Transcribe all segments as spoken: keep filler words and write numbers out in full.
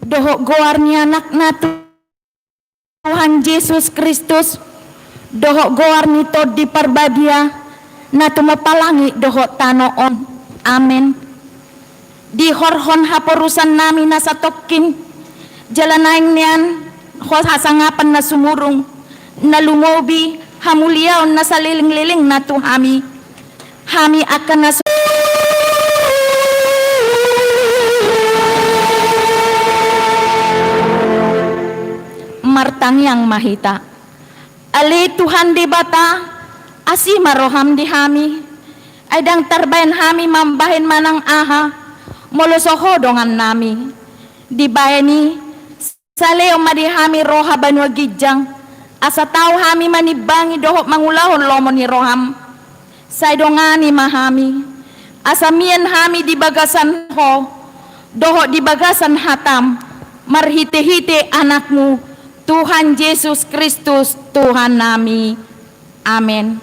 Dohot goar ni Anakna Tuhan Jesus Kristus, dohot goar ni Tondi Parbadia, na tumompa langit dohot tano on. Amen. Dihorhon haporusannami na satongkin, jala naeng nian ho hasangapan na sumurung, na lumobi hamuliaon na salelenglelengna tu hami. Hami angka na su-, martangiang ma hita. Ale Tuhan Debata, asi ma roham di hami. Ai ndang tarbahen hami mambahen manang aha, molo so ho dongannami. Dibahen i, saleon ma di hami roha banua ginjang, asa tau hami manimbangi dohot mangulahon lomo ni roham. Sai dongani ma hami, asa mian hami di bagasan ho, dohot di bagasan hatam, marhitehite Anakmu, Tuhan Jesus Kristus, Tuhannami. Amen.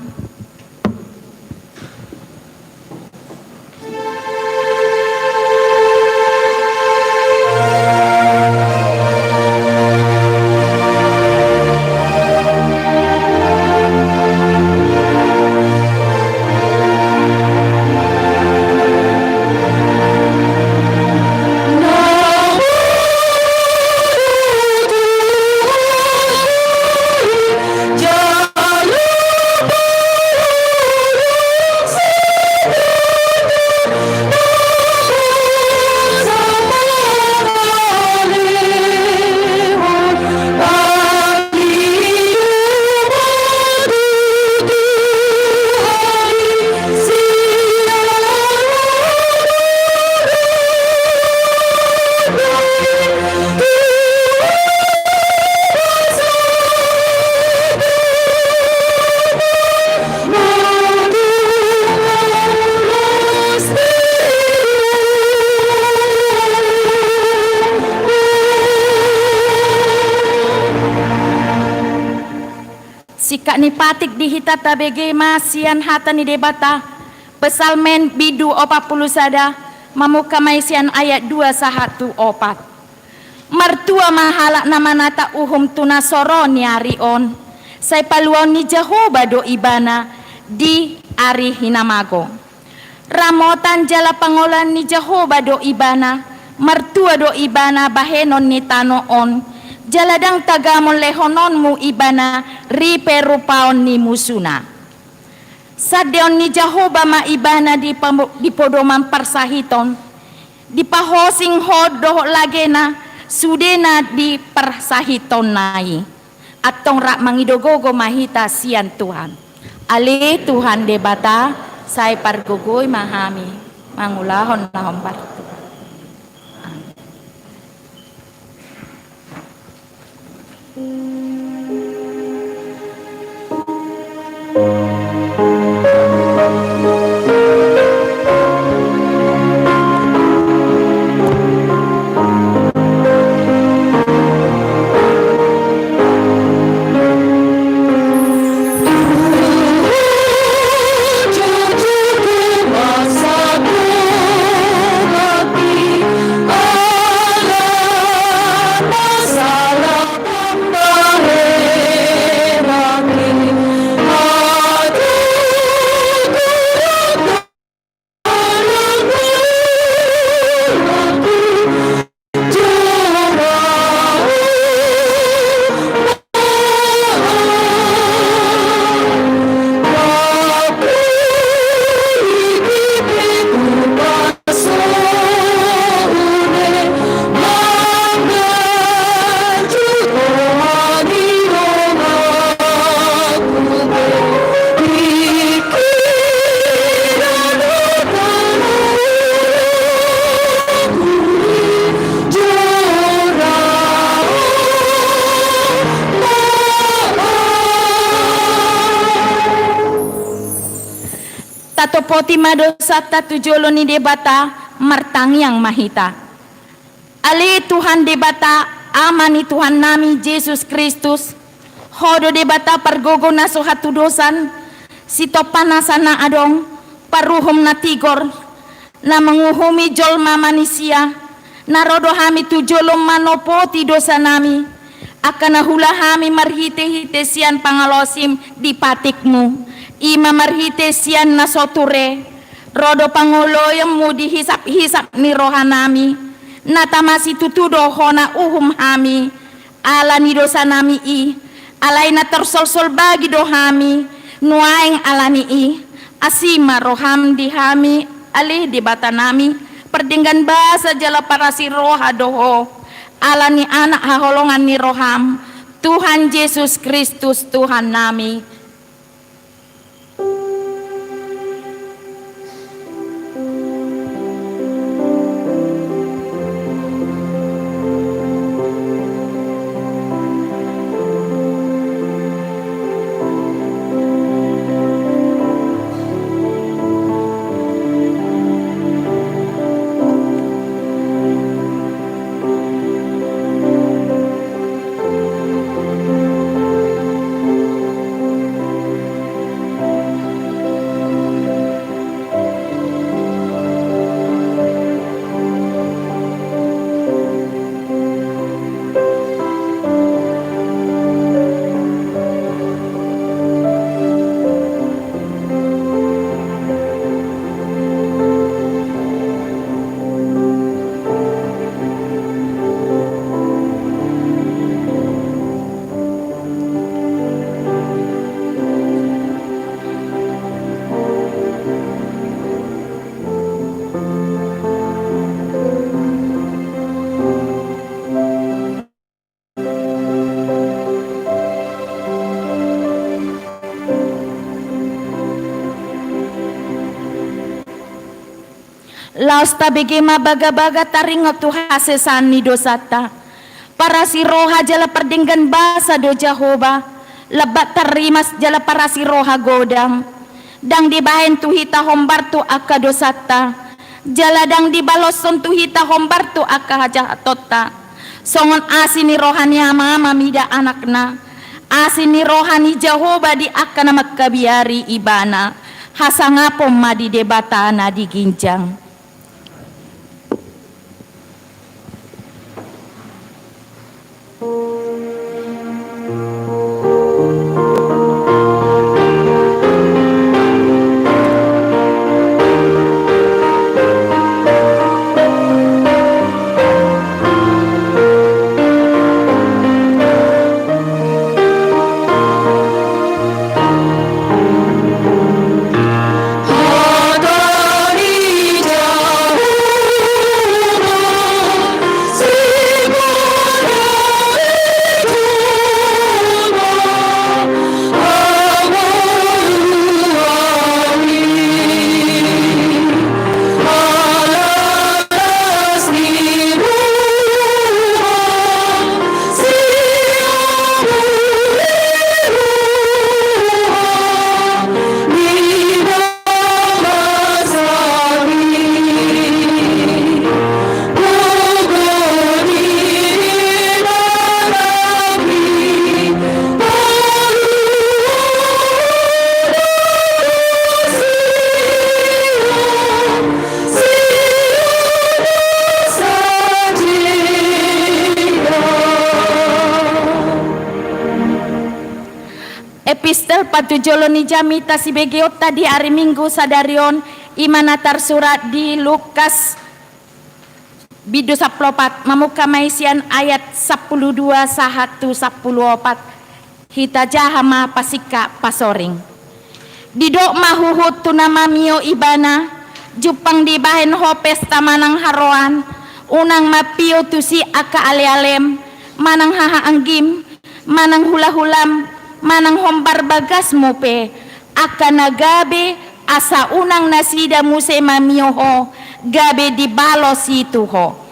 Singkat ni patik di hita tabege ma sian hata ni Debata, Psalmen bindu opat pulu sada, mamungka ma i sian ayat dua sahat tu opat. Martua ma halak na manata uhum tu na so ro ni ari on, sai paluaon ni Jahowa do ibana di ari hinamago. Ramotan jala pangoloan ni Jahowa do ibana, martua do ibana bahenon ni tano on, jala ndang tagamon lehononmu ibana ripe rupaon ni musuna. Sandeon ni Jahowa ma ibana di pamo-, di podoman parsahiton, dipahosing ho dohot lagena, sudena di parsahitonna i. Antong rap mangido gogo ma hita sian Tuhan. Ale Tuhan Debata, sai pargogoi ma hami mangulahon na hombar tu. Amen. Tatopoti ma dosanta tu jolo ni Debata, martangiang ma hita. Ale Tuhan Debata, Ama ni Tuhannami Jesus Kristus, Ho do Debata pargogo na so hatudosan, sitompa nasa na adong, paruhum na tigor, na manguhumi jolma manisia, na ro do hami tu jolom manopoti dosanami, angka na huula hami marhitehite sian pangalaosim di patikmu, i ma marhite sian na so ture, ro do pangoloionmu di hisaphisap ni rohanami, na tama situtu do hona uhum hami, ala ni dosanami i, alai na tarsolsol bagi do hami, nuaeng ala ni i, asi ma roham di hami, ale Debatanami, pardenggan basa jala parasi roha do Ho, ala ni Anak haholongan ni roham, Tuhan Jesus Kristus Tuhannami. Laos tabege ma bagabaga taringot tu hasesaan ni dosanta. Parasi roha jala pardenggan basa do Jahowa, lambat tarrimas jala parasi roha godang. Ndang dibahen tu hita hombar tu angka dosanta, jala ndang dibaloshon tu hita hombar tu angka hajahatonta. Songon asi ni roha ni amama mida anakna, asi ni roha ni Jahowa di angka na mangkabiari ibana, hasangapon ma di Debata na di ginjang. Epistel patujolo ni jamita sibegeonta di ari Minggu sadari on, i ma na tarsurat di Lukas bindu sampulu opat, mamungka ma i sian ayat sampulu dua sahat tu sampulu opat. Hita jaha ma pasingka pasoring. Didok ma huhut tu na mamio ibana, jumpang dibahen ho pesta manang haroan, unang ma pio tusi angka alealem, manang hahaanggim, manang hulahulam, manang hombar bagasmu pe, angka na gabe, asa unang nasida muse mamio ho, gabe dibalos i tu ho.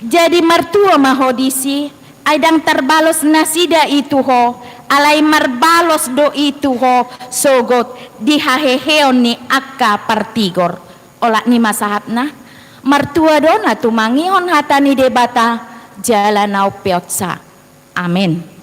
Jadi martua ma ho disi, ai ndang tarbalos nasida i tu ho, alai marbalos do i tu ho sogot di haheheon ni angka partigor. Olat ni ma sahatna, martua do na tumangihon hata ni Debata, jala na umpeopsa. Amen.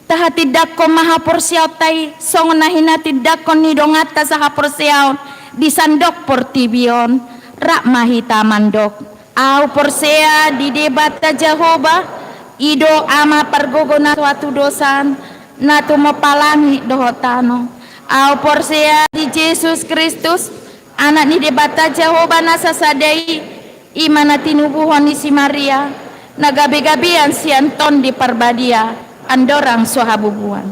Tahatindangkon ma haporseaonta i, songon na hinatindangkon ni donganta sahaporseaon di sandok portibi on. Rap ma hita mandok: Ahu porsea di Debata Jahowa, i do Ama pargogo na so hatudosan, na tumompa langit dohot tano. Ahu porsea di Jesus Kristus, Anak ni Debata Jahowa na sasada i, i ma na tinubuhon ni si Maria, na gabegabean sian Tondi Parbadia, andorang so habubuan.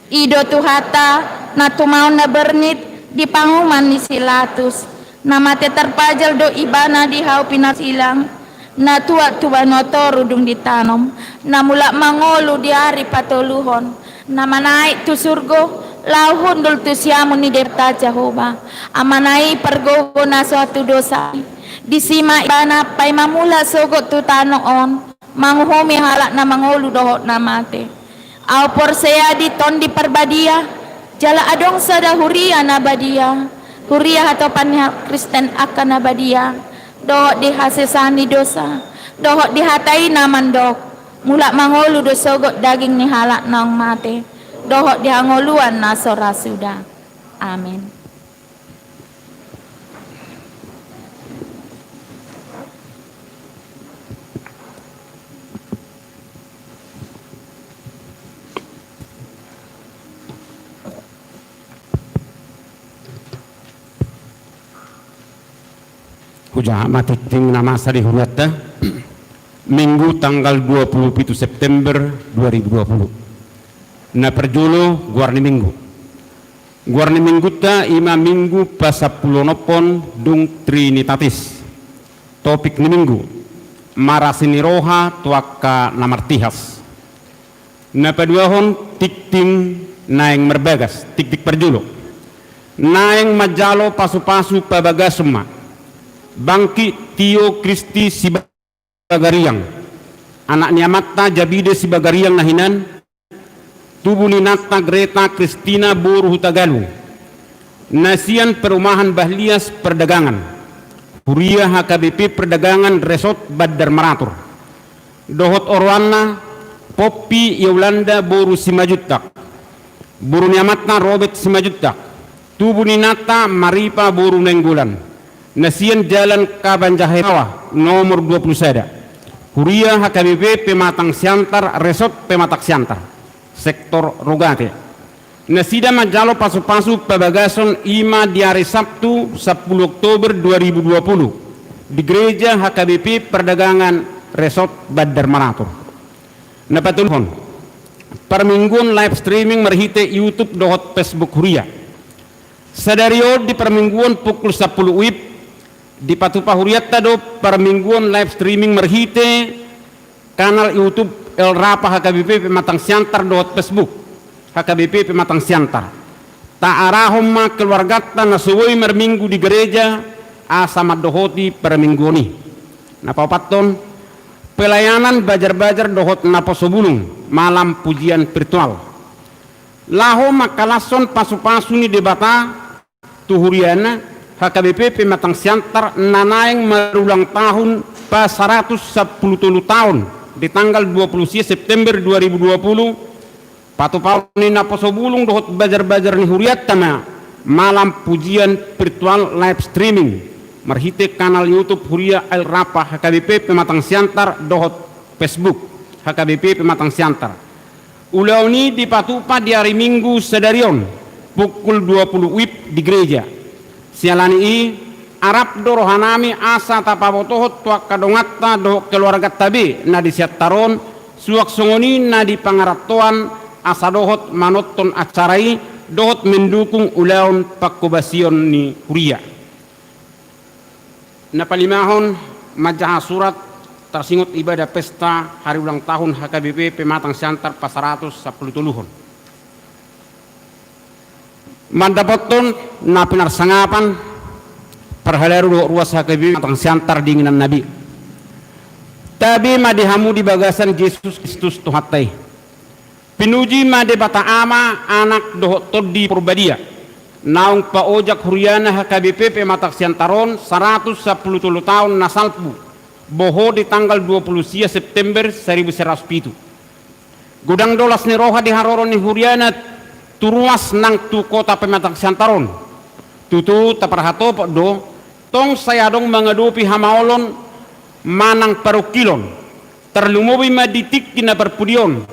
I do Tuhanta, na tumaon na bernit di panguhuman ni si Latus, na mate tarpajal do Ibana di hau pinarsilang, na tuat tu banua toru dung ditanom, na mulak mangolu di ari patoluhon, na manaek tu surgo, laho hundul tu siamun ni Debata Jahowa, Amana i pargogo na so hatudosan. Disi ma Ibana paima mulak sogot tu tano on, manguhumi halak na mangolu dohot na mate. Ahu porsea di Tondi Parbadia, jala adong sada huria na badia, huria hatopan ni halak Kristen angka na badia, dohot di hasesaan ni dosa, dohot di hata i na mandok: Mulak mangolu do sogot daging ni halak naung mate, dohot di hangoluan na so ra suda. Amen. Hujaha ma tingting na masa di hurianta. Minggu tanggal dua puluh pitu September dua ribu dua puluh. Na parjolo, goar ni Minggu. Goar ni Minggunta i ma Minggu pasampuluonomhon dung Trinitatis. Topik ni Minggu: Marasi ni roha tu angka na martihas. Na paduahon, tingting naeng marbagas, tingting parjolo. Naeng manjalo pasupasu pabagason ma. Bangkit Tio Kristi Siba- Bagariang, anak ni amanta Jabide Sibagariang na hinan, tubu ni inanta Greta Kristina boru Hutagalung, na sian Perumahan Bahlias Perdagangan, huria H K B P Perdagangan Resort Bandar Maratur, dohot oroanna Poppi Yolanda boru Simanjuntak, boru ni amanta Robert Simanjuntak, tubu ni inanta Maripa boru Nainggolan, na sian Jalan Kabanjahe Bawah nomor dua puluh sada. Huria H K B P Pematang Siantar, Resort Pematang Siantar, sektor Rugate. Nasida manjalo pasu-pasu pabagason i ma di ari Sabtu, sampulu Oktober dua ribu dua puluh, di Gereja H K B P Perdagangan Resort Bandar Maratur. Na patoluhon, parmingguon live streaming marhite YouTube dohot Facebook huria. Sadari on di parmingguon pukul sampulu WIB, dipatupa hurianta do parmingguon live streaming marhite kanal YouTube El Rapa H K B P Pematang Siantar dohot Facebook H K B P Pematang Siantar. Taarahon ma keluarganta na so boi marminggu di gereja asa mandohoti parmingguon i. Na paopathon, pelayanan bajar-bajar dohot naposo bulung, malam pujian virtual. Laho mangkalashon pasu-pasu ni Debata tu huriana, H K B P Pematang Siantar na naeng marulang tahun pasaratus sampulu tolu taon di tanggal dua puluh sia September dua ribu dua puluh, patupaon ni naposo bulung dohot bajar-bajar ni hurianta ma malam pujian virtual live streaming marhite kanal YouTube huria El Rapa H K B P Pematang Siantar dohot Facebook H K B P Pematang Siantar. Ulaon i dipatupa di ari Minggu sadari on, pukul dua puluh WIB di gereja. Siala ni i, arap do rohanami asa tapabotohon tu angka donganta dohot keluarganta be na di Siantar on, suang songon i na di pangarantoan asa dohot manonton acara i dohot mendukung ulaon pangkobasion ni huria. Na palimahon, manjaha surat tarsingot ibadah pesta hari ulang tahun H K B P Pematang Siantar pasaratus sampulu toluhon. Mandapothon na pinarsangapan parhalado dohot ruas H K B P Pematang Siantar di inganan na be. Tabe ma di hamu di bagasan Jesus Kristus Tuhanta i. Pinuji ma Debata Ama, Anak dohot Tondi Porbadia, naung paojak huriana H K B P Pematang Siantar on saratus sampulu tolu taon na salpu, boho di tanggal dua puluh sia September saribu sia ratus pitu. Godang do las ni roha di haroro ni huriana tu ruas nang tu kota Pematang Siantar on. Tutu taparhatopot do, tong sai adong mangadopi hamaolon manang parungkilon. Tarlumobi ma di tingki na parpudi on,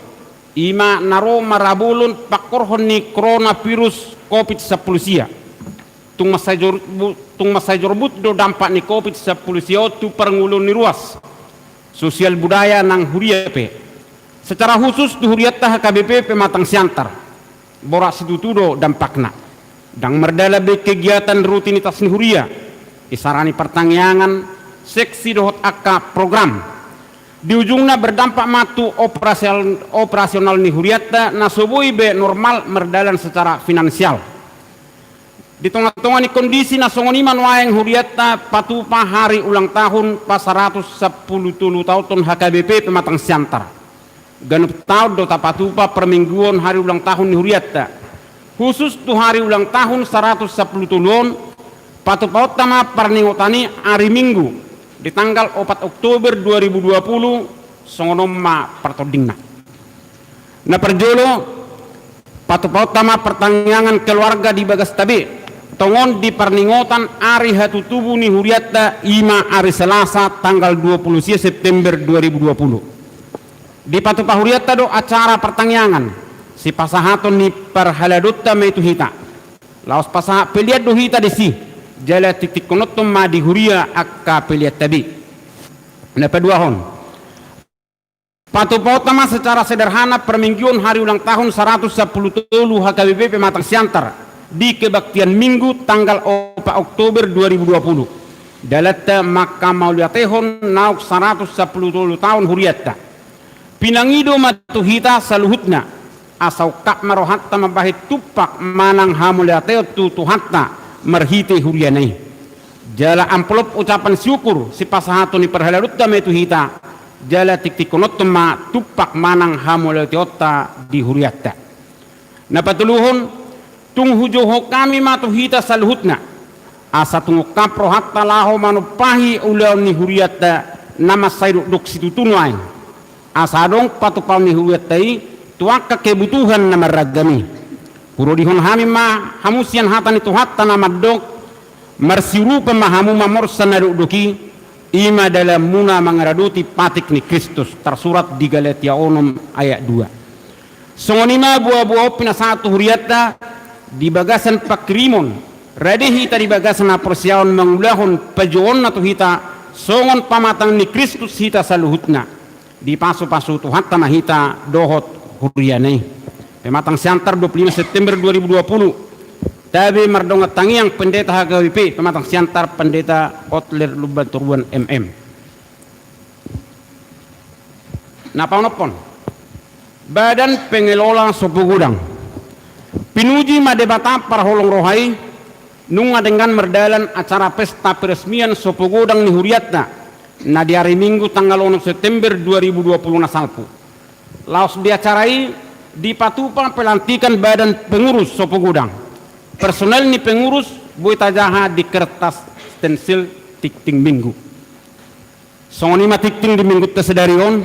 i ma na ro marabolon pangkorhon ni coronavirus covid sampulu sia. Tung mansai jor-, bu-, tung mansai jorbut do dampak ni covid sampulu sia on tu parngoluon ni ruas, sosial, budaya nang huria pe. Secara khusus tu hurianta H K B P Pematang Siantar. Borat situtu do dampakna. Ndang mardalan be kegiatan rutinitas ni huria, isarani partangiangan, seksi dohot angka program. Di ujungna berdampak ma tu operasional, operasional ni hurianta na so boi be normal mardalan secara finansial. Di tonga-tonga ni kondisi na songon i ma nuaeng hurianta patupa hari ulang tahun pasaratus sampulu tolu taonhon H K B P Pematang Siantar. Ganup taon do tapatupa parmingguon hari ulang tahun ni hurianta. Khusus tu hari ulang tahun saratus sampulu tolu on, patupaonta ma parningotan i ari Minggu di tanggal opat Oktober dua ribu dua puluh, songon on ma partondingna. Na parjolo, patupaonta ma partangiangan keluarga di bagasta be, tongon di parningotan ari hatutubu ni hurianta, i ma ari Selasa tanggal dua puluh sia September dua ribu dua puluh. Dipatupa hurianta do acara partangiangan, sipasahaton ni parhaladonta ma i tu hita. Laos pasahat pelean do hita disi, jala tingtingkononhon ma di huria angka peleanta be. Na paduahon, patupaonta ma secara sederhana parmingguon hari ulang tahun saratus sampulu tolu H K B P Pematang Siantar di kebaktian Minggu tanggal opat Oktober dua ribu dua puluh. Dalanta mangkamauliatehon naung saratus sampulu tolu taon hurianta. Pinangido ma tu hita saluhutna, asa ungkap ma rohanta mambahen tumpak manang hamauliateon tu Tuhanta marhite huriana i. Jala amplop ucapan syukur sipasahaton ni parhaladonta ma i tu hita, jala tingtingkononhon ma tumpak manang hamauliateonta di hurianta. Na patoluhon, tung hujouhon hami ma tu hita saluhutna, asa tung ungkap rohanta laho manumpahi ulaon ni hurianta na mansai dokdok situtu nuaeng. Asa adong patupaon ni hurianta i tu angka kebutuhan na marragam i. Hurodihon hami ma hamu sian hata ni Tuhanta na mandok, marsiurupan ma hamu mamorsan na dokdok i, i ma dalanmuna mangaradoti patik ni Kristus, tarsurat di Galatia onom ayat dua. Songon i ma boaboa on pinasahat tu hurianta di bagasan pangkirimon, rade hita di bagasan haporseaon mangulahon pajouonna tu hita songon pamatang ni Kristus hita saluhutna. Dipasupasu Tuhanta ma hita dohot huriana i. Pematang Siantar dua puluh lima September dua ribu dua puluh. Tabe mardongan tangiang Pendeta H K B P, pematang Siantar Pendeta Otler Lumban Toruan M M. Na paonomhon. Badan Pengelola Sopogodang. Pinuji ma Debata parholong roha i, nunga denggan mardalan acara pesta peresmian Sopogodang ni hurianta, na di ari Minggu tanggal onom September dua ribu dua puluh na salpu. Laos di acara i dipatupa pelantikan badan pengurus Sopogodang. Personel ni pengurus boi tajaha di kertas stensil tingting Minggu. Songon i ma tingting di Minggunta sadari on,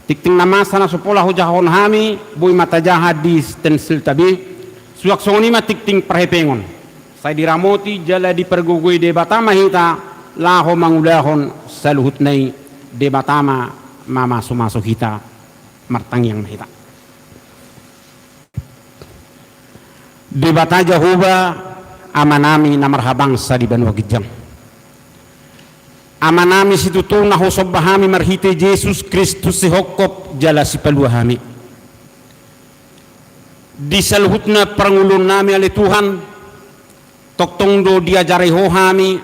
tingting na masa na so pola hujahahon hami, boi ma tajaha di stensilta be, suang songon i ma tingting parhepengon. Sai diramoti jala dipargogoi Debata ma hita, laho mangulahon saluhutna i. Debata ma mamasumasu hita, martangiang ma hita. Debata Jahowa, Amanami na marhabangsa di banua ginjang. Amanami situtu na husomba hami marhite Jesus Kristus sihophop jala sipalua hami. Di saluhutna parngoluonnami ale Tuhan, tongtong do diajari Ho hami,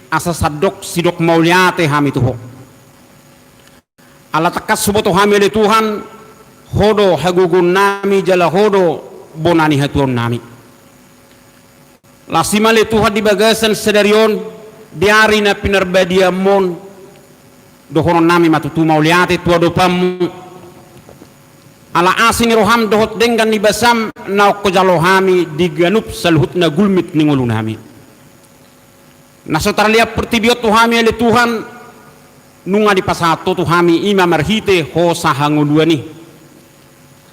asa sandok sidok mauliate hami tu Ho. Ala tangkas huboto hami ale Tuhan, Ho do hagogoonnami jala Ho do bona ni hatuaonnami. Las i ma ale Tuhan di bagasan sadari on, di ari na pinarbadiaonMu on, dohononnami ma tutu mauliate tu adopanMu. Ala asi ni rohaM dohot denggan ni basaM naung hujalo hami di ganup saluhutna gulmit ni ngolunami. Na so tarlean portibi on tu hami ale Tuhan, nunga dipasahat Ho tu hami i ma marhite hosa hangoluan i.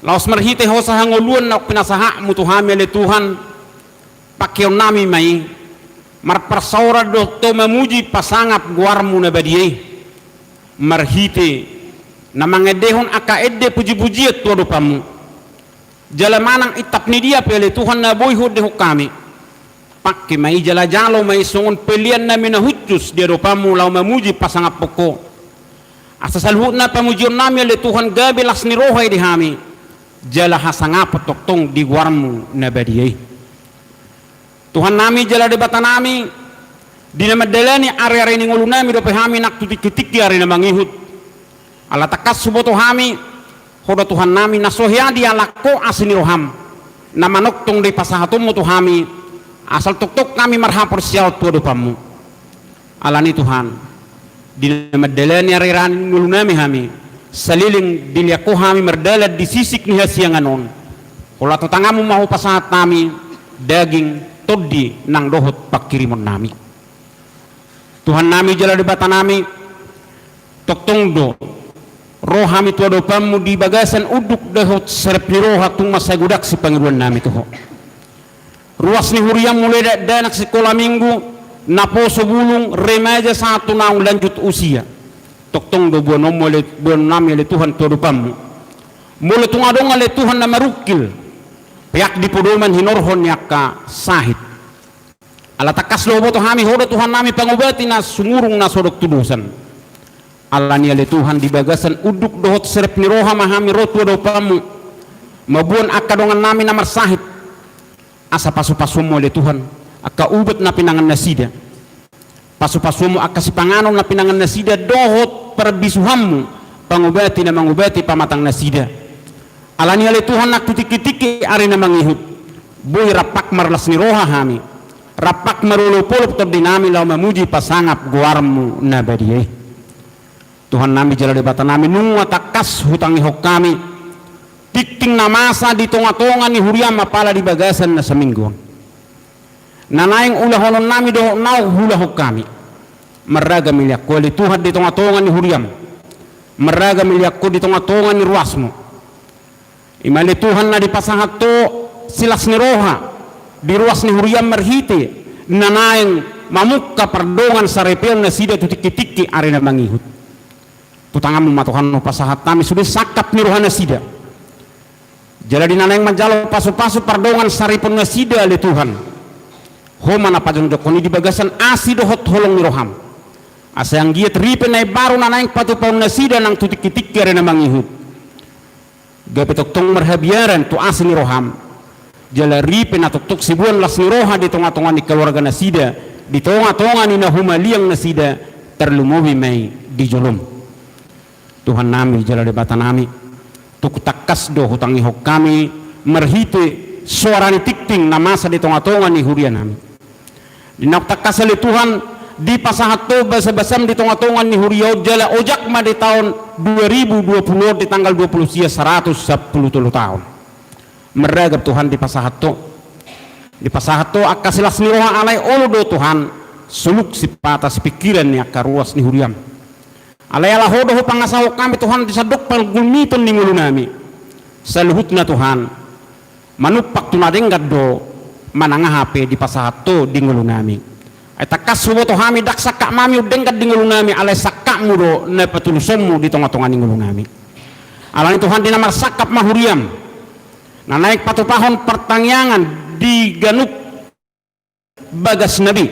Laos marhite hosa hangoluan naung pinasahatMu tu hami ale Tuhan, pangkeonnami ma i, marparsaoran dohot mamuji pasangap goarMu na badia i. Marhite na mangendehon angka ende pujipujian tu adopanMu. Jala manang intap ni dia pe ale Tuhan na boi huendehon hami, pangke ma i jala jalo ma i songon pelleannami na hushus di adopanMu laho mamuji pasangaphon Ho. Asa saluhutna pamujionnami ale Tuhan gabe las ni roha i di hami, jala hasangapon tongtong di goarMu na badia i. Tuhannami jala Debatanami, di na mandalani ariari ni ngolunami dope hami nang tu tingkitingki ari na mangihut. Ala tangkas huboto hami, Ho do Tuhannami na so hea dialap Ho asi ni rohaM, na manongtong do i pasahatonMu tu hami, asal tongtong hami marhaporseaon tu adopanMu. Alani Tuhan, di na mandalani ariari ni ngolunami hami, saleleng dilean Ho hami mardalan di sisik ni hasiangan on, holan tu tanganMu ma hupasahat hami daging, tondi nang dohot pangkirimonnami. Tuhannami jala Debatanami, tongtong do ro hami tu adopanMu di bagasan unduk dohot serep ni roha tung mansai godang sipangidoannami tu Ho. Ruas ni huriaM mulai dakdanak sikola minggu, naposo bulung, remaja sahat tu naung lanjut usia. Tongtong do boanonMu ale, boanonnami ale Tuhan tu adopanMu. Molo tung adong ale Tuhan na marungkil, peak di podoman hinorhon ni angka sahit. Ala tangkas do huboto hami Ho do Tuhannami pangobati na sumurung na sodok tudosan. Alani ale Tuhan di bagasan unduk dohot serep ni roha ma hami ro tu adopanMu, mamboan angka dongannami na marsahit. Asa pasupasuonMu ale Tuhan angka ubat na pinangan nasida. PasupasuonMu angka sipanganon na pinangan nasida dohot parbisuhanMu pangobati na mangobati pamatang nasida. Alani ale Tuhan nang tu tingkitingki ari na mangihut, boi rampak marlas ni roha hami, rampak marolopolop tondinami laho mamuji pasangap goarMu na badia i. Tuhannami jala Debatanami, nunga tangkas hutangihon hami tingting na masa di tongatonga ni huriaM apala di bagasan na saminggu on. Na naeng ulahononnami dohot naung huulahon hami, marragam ilean Ho ale Tuhan di tongatonga ni huriaM, marragam ilean Ho di tongatonga ni ruasMu. I ma ale Tuhan na dipasahat Ho silas ni roha di ruas ni huriaM marhite na naeng mamungka pardongan saripeon nasida tu tingkitingki ari na mangihut. Tu tanganMu ma Tuhan hupasahat hami sude sangkap ni roha nasida. Jala di na naeng manjalo pasupasu pardongansaripeonnasida ale Tuhan, Ho ma na pajongjongkon i di bagasan asi dohot holong ni roham, asa anggiat ripe na imbaru na naeng patupaonnasida nang tu tingkitingki ari na mangihut, gabe tongtong marhabiaran tu asi ni roham, jala ripe na tongtong siboan las ni roha di tongatonga ni keluarganasida, di tongatonga ni na humaliangnasida, tarlumobi ma i di jolom. Tuhannami jala Debatanami, tung tangkas do hutangihon hami marhite soara ni tingting na masa di tongatonga ni hurianami. Di naung tangkas ale Tuhan, dipasahat Ho basabasam di tongatonga ni huria on, jala ojak ma di taon dua ribu dua puluh on di tanggal dua puluh sia saratus sampulu tolu taon. Marragam Tuhan dipasahat Ho. Dipasahat Ho angka silas ni roha, alai olo do Tuhan, soluk sipata sipingkiran ni angka ruas ni huriam. Alai ala Ho do hupangasahon hami Tuhan di sandok pargulmiton ni ngolunami. Saluhutna Tuhan, manumpak tu na denggan do manang aha pe dipasahat Ho di ngolunami. Ai tangkas huboto hami ndang sangkapnami undenggan di ngolunami, alai sangkapmu do na patulusonmu di tongatonga ni ngolunami. Alani Tuhan, di na marsangkap ma huriam, na naeng patupahon partangiangan di ganup bagasna be,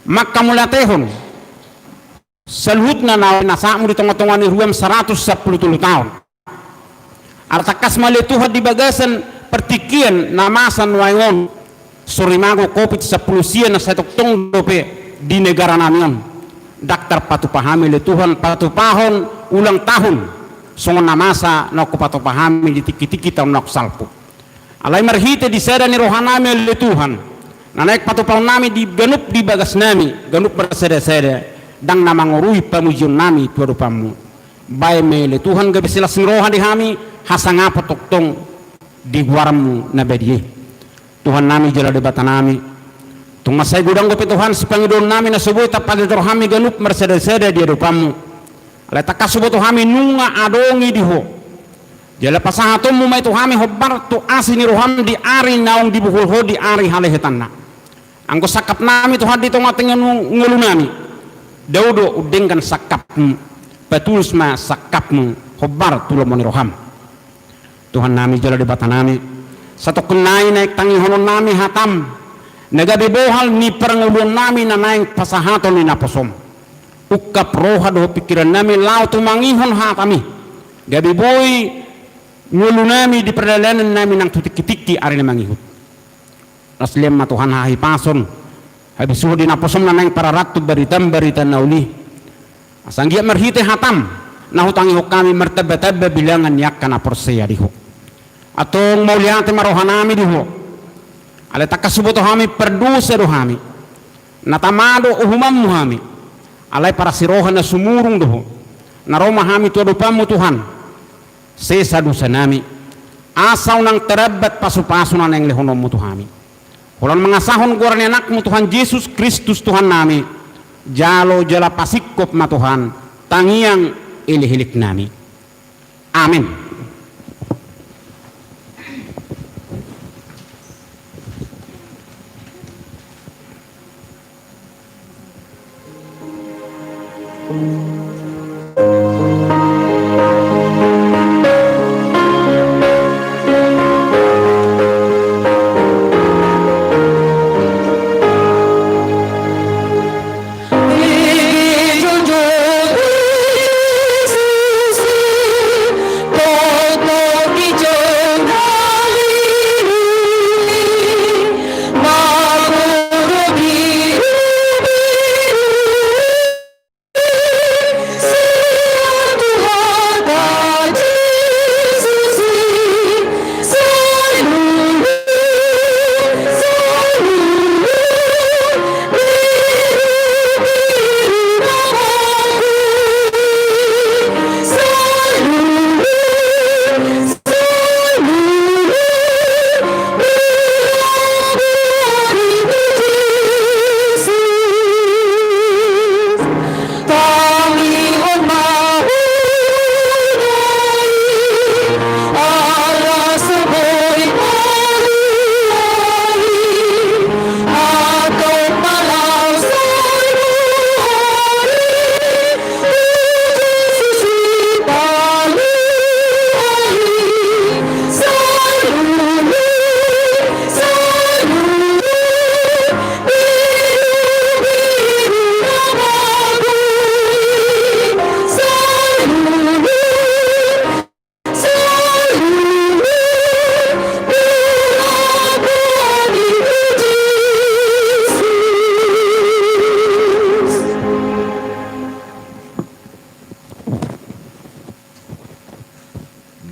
mangkamauliatehon saluhutna na pinasahatmu di tongatonga ni huriam saratus sampulu tolu taon. Ala tangkas ma ale Tuhan di bagasan partingkian na masa nuaeng on, sorimago covid sampulu sia na sai tongtong dope di negaranami on, ndang tarpatupa hami ale Tuhan patupahon ulang tahun songon na masa naung hupatupa hami di tingkitingki taon naung salpu. Alai marhite di sada ni rohanami ale Tuhan, na naeng patupahonnami di ganup di bagasnami, ganup marsadasada, ndang na mangorui pamujionnami tu adopanmu. Baen ma i ale Tuhan gabe silas ni roha di hami, hasangapon tongtong di goarmu na badia i. Tuhannami jala Debatanami, tung mansai godang dope Tuhan sipangidoonnami na so boi tapatortor hami ganup marsadasada di adopanmu. Alai tangkas huboto hami nunga adong i di Ho. Jala pasahatonmu ma i tu hami hombar tu asi ni roham di ari naung dibohol Ho di ari halehetanna. Anggo sangkapnami Tuhan di tongatonga ni ngolunami, dao do undenggan sangkapmu, patulus ma sangkapmu hombar tu lomo ni roham. Tuhannami jala Debatanami, satongkin nai naeng tangihononnami hatam, na gabe bohal ni parngoluonnami na naeng pasahaton ni naposom. Ungkap roha dohot pingkirannami laho tumangihon hatami, gabe boi ngolunami di pardalanannami nang tu tingkitingki ari na mangihut. Las lean ma Tuhan hahipason, habisuhon di naposom na naeng pararathon baritam barita na uli. Asa anggiat marhite hatam na hutangihon hami martambatamba bilangan ni angka na porsea di Ho. Antong mauliate ma rohanami di Ho. Alai tangkas huboto hami pardosa do hami. Na tama do uhumanmu hami. Alai parasi roha na sumurung do Ho. Na ro ma hami tu adopanmu Tuhan. Sesa dosanami, asa unang tarambat pasupasu na naeng lehononmu tu hami. Holan mangasahon goar ni Anakmu Tuhan Jesus Kristus Tuhannami, jalo jala pasingkop ma Tuhan tangiang elekeleknami. Amen.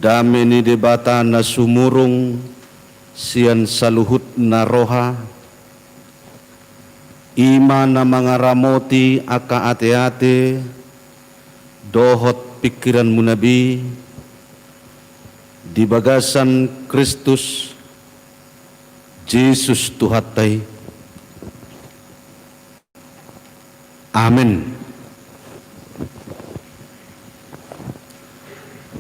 Dame ni Debata na sumurung sian saluhutna roha, i ma na mangaramoti angka ateate dohot pingkiranmuna be di bagasan Kristus Jesus Tuhanta i. Amen.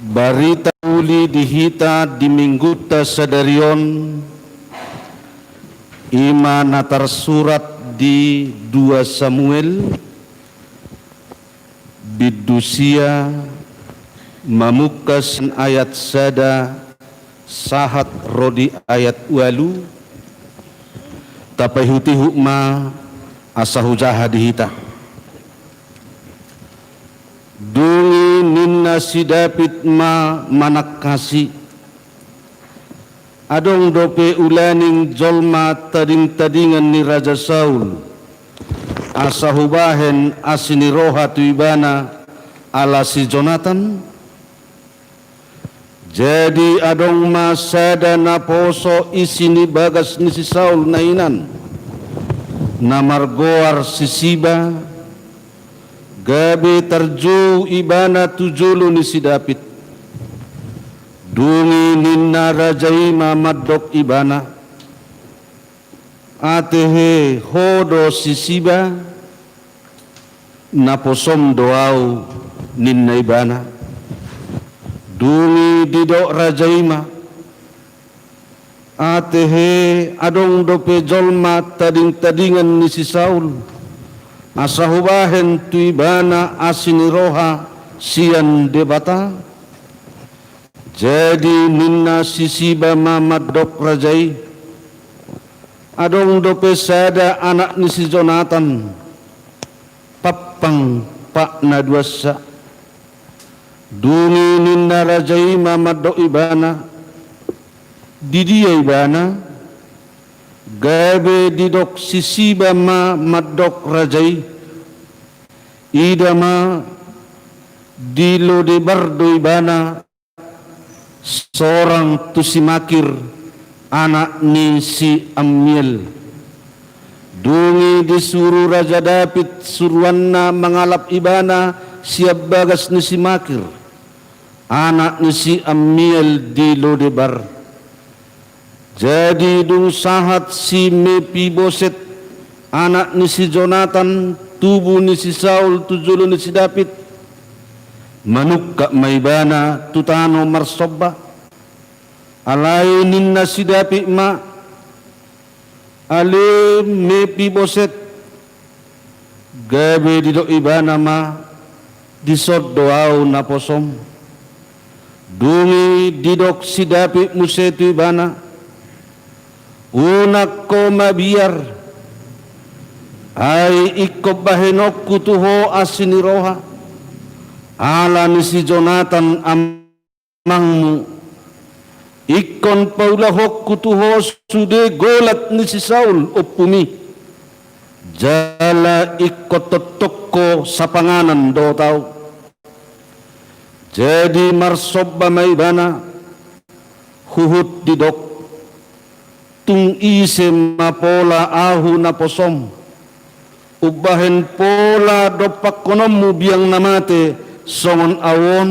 Barita uli di hita di Minggunta sadari on, i ma na tarsurat di dua Samuel, bindu sia, mamungka sian ayat sada sahat ro di ayat ualu. Tapaihutihut ma asa hujaha di hita. Dung i ninna si David ma manangkasi: Adong dope ulaning jolma tadingtadingan ni Raja Saul, asa hubahen asi ni roha tu ibana ala si Jonatan? Jadi adong ma sada naposo isi ni bagas ni si Saul na hinan, na margoar si Siba, gabe tarjou ibana tu jolo ni si David. Dung i ninna raja i ma mandok ibana: Atehe, ho do si Siba? Naposom do ahu, ninna ibana. Dung i didok raja i ma: Atehe, adong dope jolma tadingtadingan ni si Saul, asa hubahen tu ibana asi ni roha sian Debata? Jadi ninna si Siba ma mandok raja i: Adong dope sada anak ni si Jonatan, pampang patna duansa. Dung i ninna raja i ma mandok ibana: Didia ibana? Gabe didok si Siba ma mandok raja i: Ida ma, di Lodebar do ibana, sorang tu si Makir, anak ni si Ammiel. Dung i disuru raja David suruanna mangalap ibana sian bagas ni si Makir, anak ni si Ammiel di Lodebar. Jadi dung sahat si Mepiboset, anak ni si Jonatan, tubu ni si Saul tu jolo ni si David, manungkap ma ibana tu tano marsomba. Alai ninna si David ma: Ale Mepiboset. Gabe didok ibana ma: Dison do ahu naposom. Dung i didok si David muse tu ibana: Unang ho mabiar, ai ingkon bahenonku tu ho asi ni roha ala ni si Jonatan am amangmu. Ingkon paulahonku tu ho sude golat ni si Saul ompumi, jala ingkon tongtong sapanganan dohot ahu. Jadi marsomba ma ibana, huhut didok: Tung ise ma pola ahu naposom, umbahen pola dompakkononmu biang na mate songon ahu on?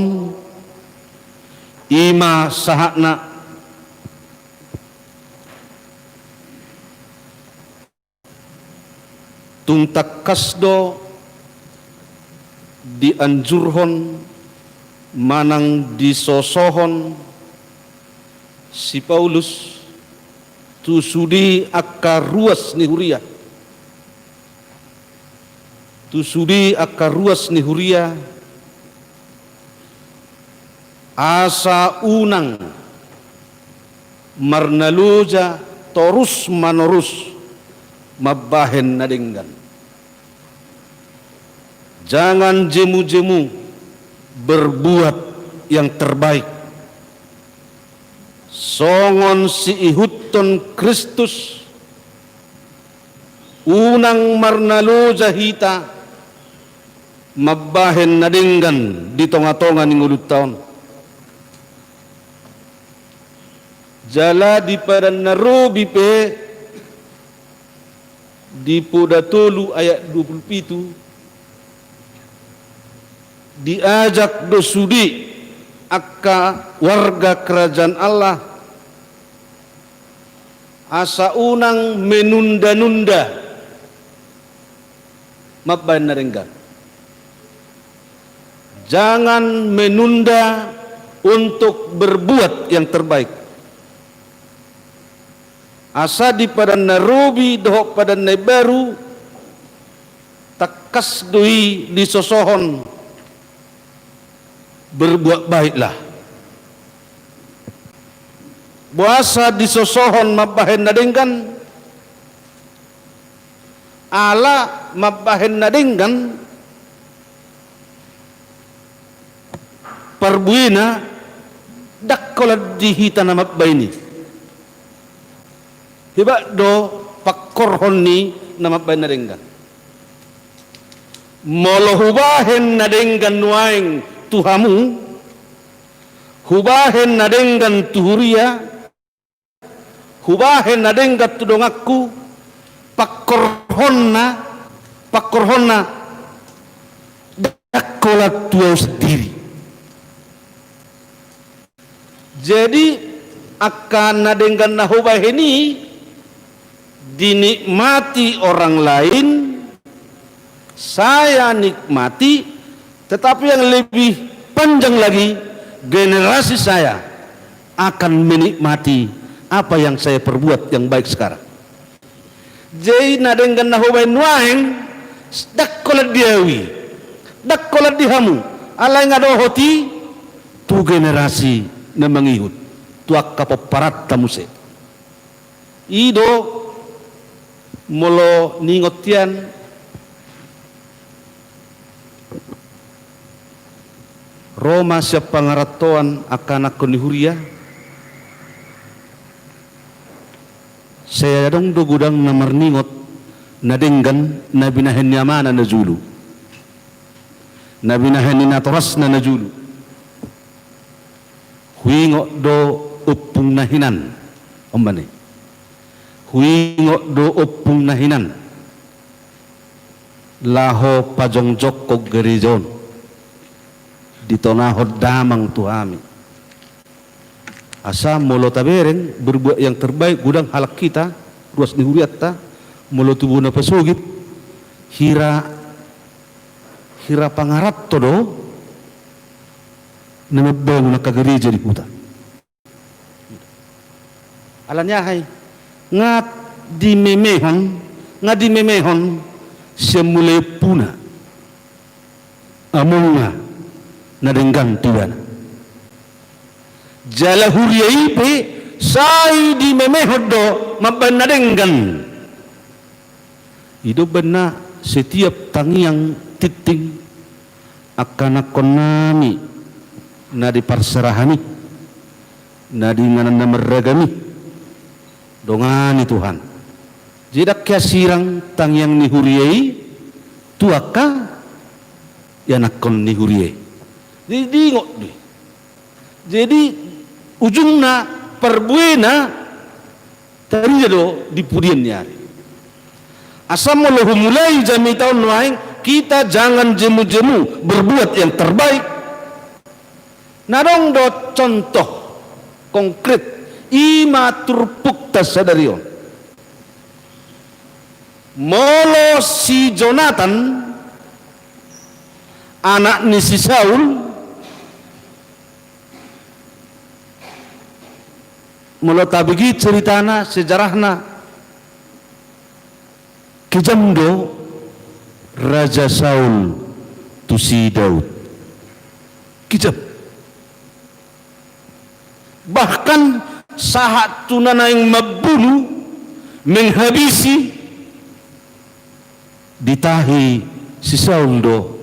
I ma sahatna. Tung tangkas do dianjurhon manang disosohon si Paulus tu sude angka ruas ni huria, tu sude angka ruas ni huria, asa unang marnaloja torus manorus mambahen na denggan. Jangan jemu-jemu berbuat yang terbaik. Songon siihuthon Kristus, unang marnaloja hita mambahen na denggan di tonga-tonga ni ngolunta on. Jala di Padan na Robi pe, di Poda tolu ayat dua pulu pitu, diajak do sude angka warga Kerajaan Allah asa unang menunda-nunda mambahen na denggan. Jangan menunda untuk berbuat yang terbaik. Asa di Padan na Robi dohot Padan na Imbaru, tangkas do i disosohon, berbuat baiklah. Boasa disosohon mambahen na denggan? Ala mambahen na denggan, parbuena, ndang holan di hita na mambahen i. Hebat do pangkorhon ni na mambahen na denggan. Molo hubahen na denggan nuaeng tu hamu, hubahen na denggan tu huria, hubahen na denggan tu donganku, pangkorhonna, pangkorhonna, ndang holan tu ahu sendiri. Jadi, angka na denggan na hubahen i dinikmati orang lain, saya nikmati, tetapi yang lebih panjang lagi, generasi saya akan menikmati apa yang saya perbuat yang baik sekarang. Jadi na denggan na hubahen nuaeng, ndang holan di ahu i, ndang holan di hamu, alai nga dohot i tu generasi na mangihut, tu angka pomparanta muse. I do molo niingot hian, ro ma sian pangarantoan angka anakkon ni huria. Sai adong do godang na marningot na denggan na binahen ni amana na jolo, na binahen ni natorasna na jolo. Huingot do ompungna hinan, ombane. Huingot do ompungna hinan laho pajongjongkon gareja on, ditonahon damang tu hami. Asa molo tabereng berbuat yang terbaik, godang halak hita, ruas ni hurianta, molo tubu na pasogit, hira, hira pangaranto do na mambangun angka gareja di huta. Alani aha i? Nga dimemehon, nga dimemehon sian mulai ompuna, amongna na denggan tu ibana. Jala huria i pe sai dimemehon do mambahen na denggan. I do umbahen na setiap tangiang tinting angka anakkonnami na di parserahan i, na di inganan na marragam i, dongani Tuhan. Jadi ndang hea sirang tangiang ni huria i tu angka ianakkon ni huria i. Jadi diingot do i. Jadi ujungna, parbuena, tarida do di pudian ni ari. Asa molo humulai jamita on nuaeng, kita jangan jemu-jemu, berbuat yang terbaik. Na adong do contoh konkret, i ma turpukta sadari on. Molo si Jonatan, anak ni si Saul, molo tabege ceritana, sejarahna, kejam do Raja Saul tu si Daud. Kejam. Bahkan sahat tu na naeng mambunuh, menghabisi, ditahi si Saul do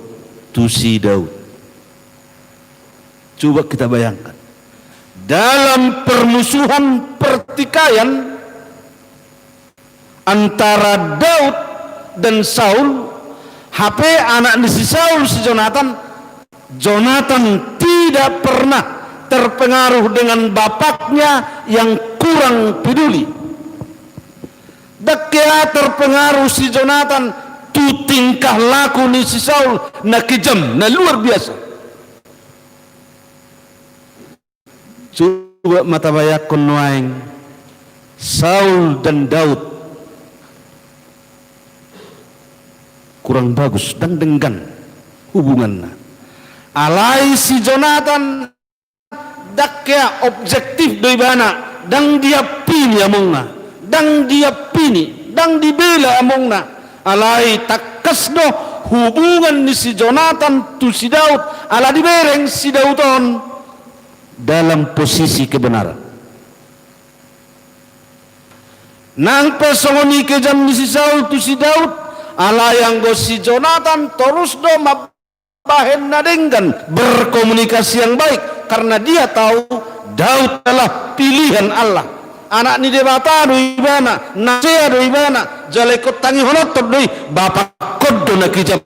tu si Daud. Coba kita bayangkan, dalam permusuhan, pertikaian antara Daud dan Saul, hape anak ni si Saul si Jonatan, Jonatan tidak pernah terpengaruh dengan bapaknya yang kurang peduli. Ndang hea terpengaruh si Jonatan tu tingkah laku ni si Saul na kejam, na luar biasa. Coba ma tabayangkon nuaeng, Saul dan Daud. Kurang bagus, ndang denggan hubunganna. Alai si Jonatan ndang hea, objektif do ibana, ndang diampini amongna, ndang diampini, ndang dibela amongna. Alai tangkas do hubungan ni si Jonatan tu si Daud, ala dibereng si Daud on dalam posisi kebenaran. Nang pe songon i kejam ni si Saul tu si Daud, alai anggo si Jonatan torus do mambahen na denggan, berkomunikasi yang baik, karena dia tahu Daud adalah pilihan Allah. Anak ni Debata do ibana, na sea do ibana, jala ingkon tangihononhon do i, bapakkon do na kejam.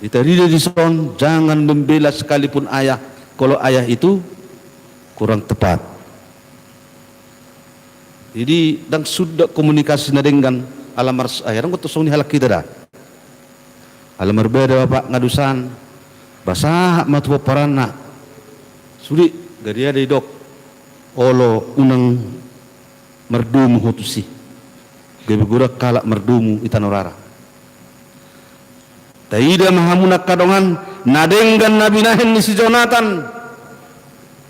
Ditarida dison, jangan membela sekalipun ayah, kalau ayah itu kurang tepat. Jadi, ndang suda komunikasi na denggan, ala mars-, ai, ndang got songon i halak hita da. Ala marbada bapak nga dosan, ba sahat ma tu pomparanna. Sude, gariada didok, olo unang mardomu ho tusi. Gabe godang halak mardomu i Tanorara. Taida ma hamu na angka dongan, na denggan na binahen ni si Jonatan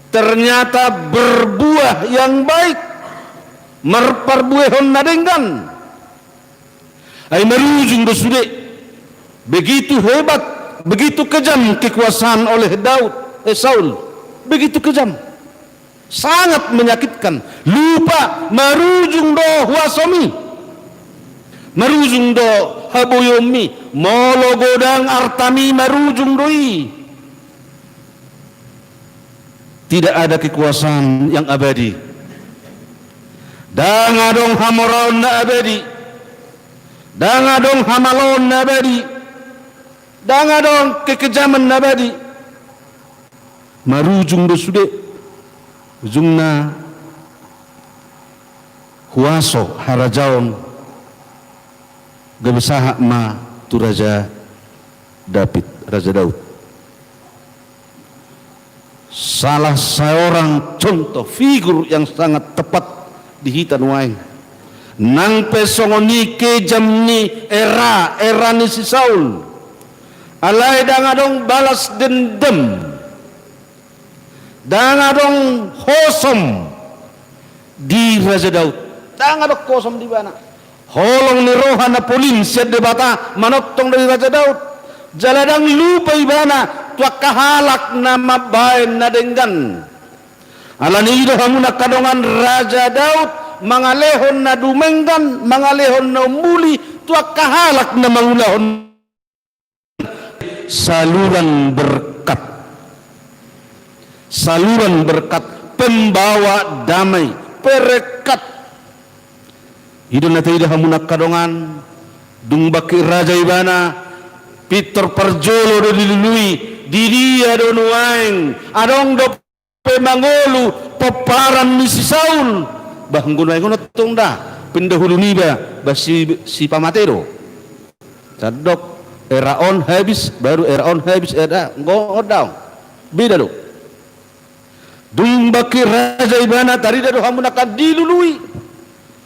ternyata berbuah yang baik, marparbuehon na denggan. Ai marujung do sude, begitu hebat, begitu kejam kekuasaan oleh Daud, eh, Saul, begitu kejam. Sangat menyakitkan. Lupa, marujung do huasomi. Marujung do haboyoonmi. Molo godang artami, marujung do i. Tidak ada kekuasaan yang abadi. Ndang adong hamoraon na abadi. Ndang adong hamaloon na abadi. Ndang adong kekejaman na abadi. Marujung do sude, ujungna huaso harajaon gabe sahat ma tu Raja David, Raja Daud. Salah seorang contoh figur yang sangat tepat di hita nuaeng. Nang pe songon i kejam ni era, era ni si Saul. Alai ndang adong balas dendam. Ndang adong hosom di Raja Daud. Ndang adong hosom di ibana. Holong ni roha na polin sian Debata manongtong do i Raja Daud. Jala ndang lupa ibana tu angka halak na mambahen na denggan. Alani i do hamu na angka dongan, Raja Daud mangalehon na dumenggan, mangalehon na umbuli tu angka halak na mangulahon. Saluran berkat. Saluran berkat, pembawa damai, perekat. I do na taida hamu na angka dongan, dung bangkit raja ibana, pintor parjolo do dilului, di dia do nuaeng adong dope mangolu pomparan ni si Saul. Bah, anggo nuaeng on tong da, pendahulu niba, bah, si, si pamate do. Sandok, era on habis, baru era on habis, era, anggo on daong. Beda do. Dung bangkit raja ibana, tarida do hamu na angka, dilului.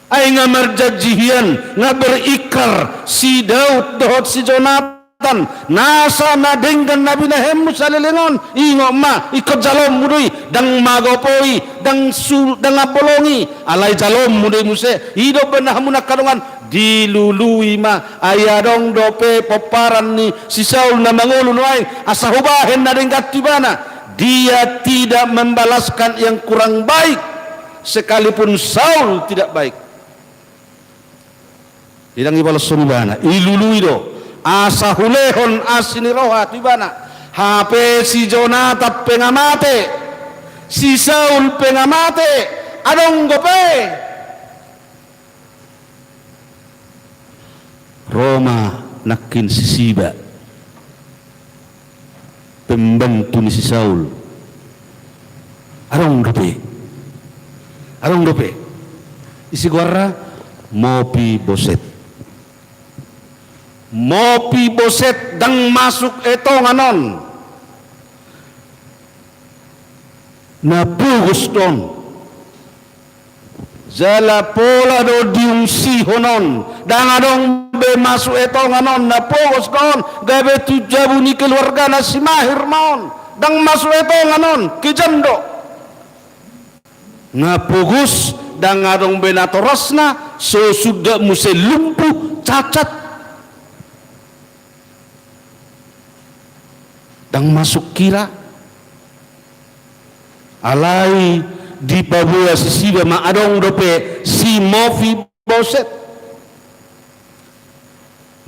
Ai nga marjanji hian, nga berikrar si Daud dohot si Jonatan, nasa na denggan na binahenmu saleleng on, ingot ma, ingkon jaloonmu do i, ndang magopoi, ndang su-, ndang ambolongi, alai jaloonmu do i muse. I do umbahen hamu na angka dongan, dilului ma. Ai adong dope pomparan ni si Saul na mangolu nuaeng, asa hubahen na denggan tu ibana. Dia tidak membalaskan yang kurang baik, sekalipun Saul tidak baik. Ndang ibalashon ibana, ilului do. Asa hulehon asi ni roha tu ibana. Hape si Jonatan pe nga mate, si Saul pe nga mate, adong dope. Ro ma nangkin si Siba, pembantu ni si Saul. Adong dope. Adong dope. Ise goarna? Mopiboset. Mopiboset ndang masuk etongan on. Na pogos do on. Jala pola do diungsihon on. Ndang adong be masuk etongan on. Na pogos do on. Gabe tu jabu ni keluargana si Mahir ma on. Ndang masuk etongan on. Kejam do. Na pogos, ndang adong be natorasna, so suda muse lumpuh, cacat. Ndang masuk hira. Alai dipaboa sisiba ma, adong dope si Mopiboset.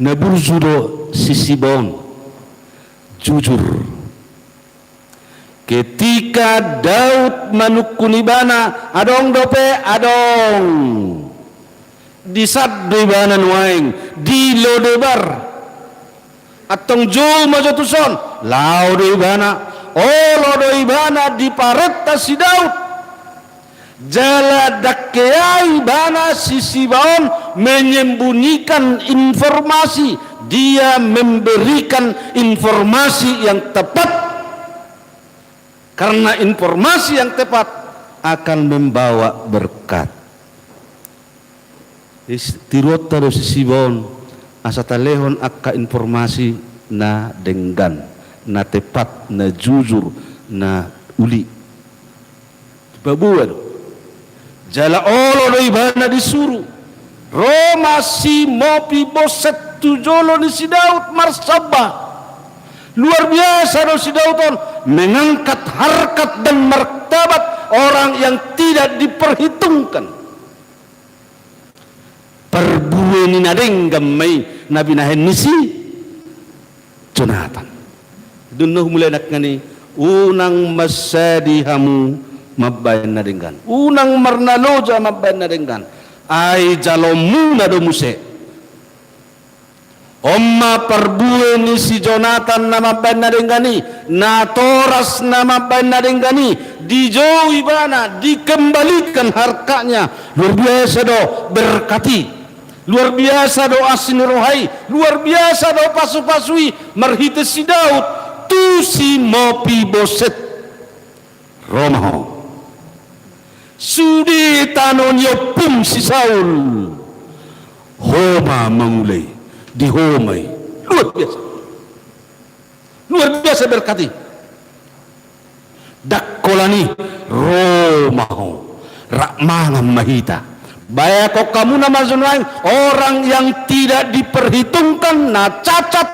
Na burju do sisiba on. Jujur. Ketika Daud manungkun ibana, adong dope? Adong. Disat do ibana nuaeng di Lodebar. Antong jou ma jo tuson, laho do ibana. Olo do ibana diparenta si Daud. Jala ndang hea ibana sisiba on menyembunyikan informasi, dia memberikan informasi yang tepat. Karena informasi yang tepat akan membawa berkat. Is-, tiruonta do sisiba on, asa talehon angka informasi na denggan, na tepat, na jujur, na uli. Dipaboa do. Jala olo do ibana disuru. Ro ma si Mopiboset tu jolo ni si Daud marsomba. Luar biasa do si Daud on, mengangkat harkat dan martabat orang yang tidak diperhitungkan. Parbue ni na denggan ma i na binahen ni si Jonatan. Dung na humulai nangkin i, unang mansadi hamu mambahen na denggan. Unang marnaloja mambahen na denggan. Ai jalomuna do muse. On ma parbue ni si Jonatan na mambahen na denggan i, natoras na mambahen na denggan i, dijou ibana, dikembalikan harkatnya. Luar biasa do berkat i. Luar biasa do asi ni roha i, luar biasa do pasupasu i, marhite si Daud, tu si Mopiboset. Ro ma ho. Sude tano ni ompum si Saul. Ho ma mangula i, di ho ma i. Luar biasa. Luar biasa berkat i. Ndang holan i, ro ma ho. Rap mangan ma hita. Bayangkon hamu na marsomba nuaeng, orang yang tidak diperhitungkan, na cacat.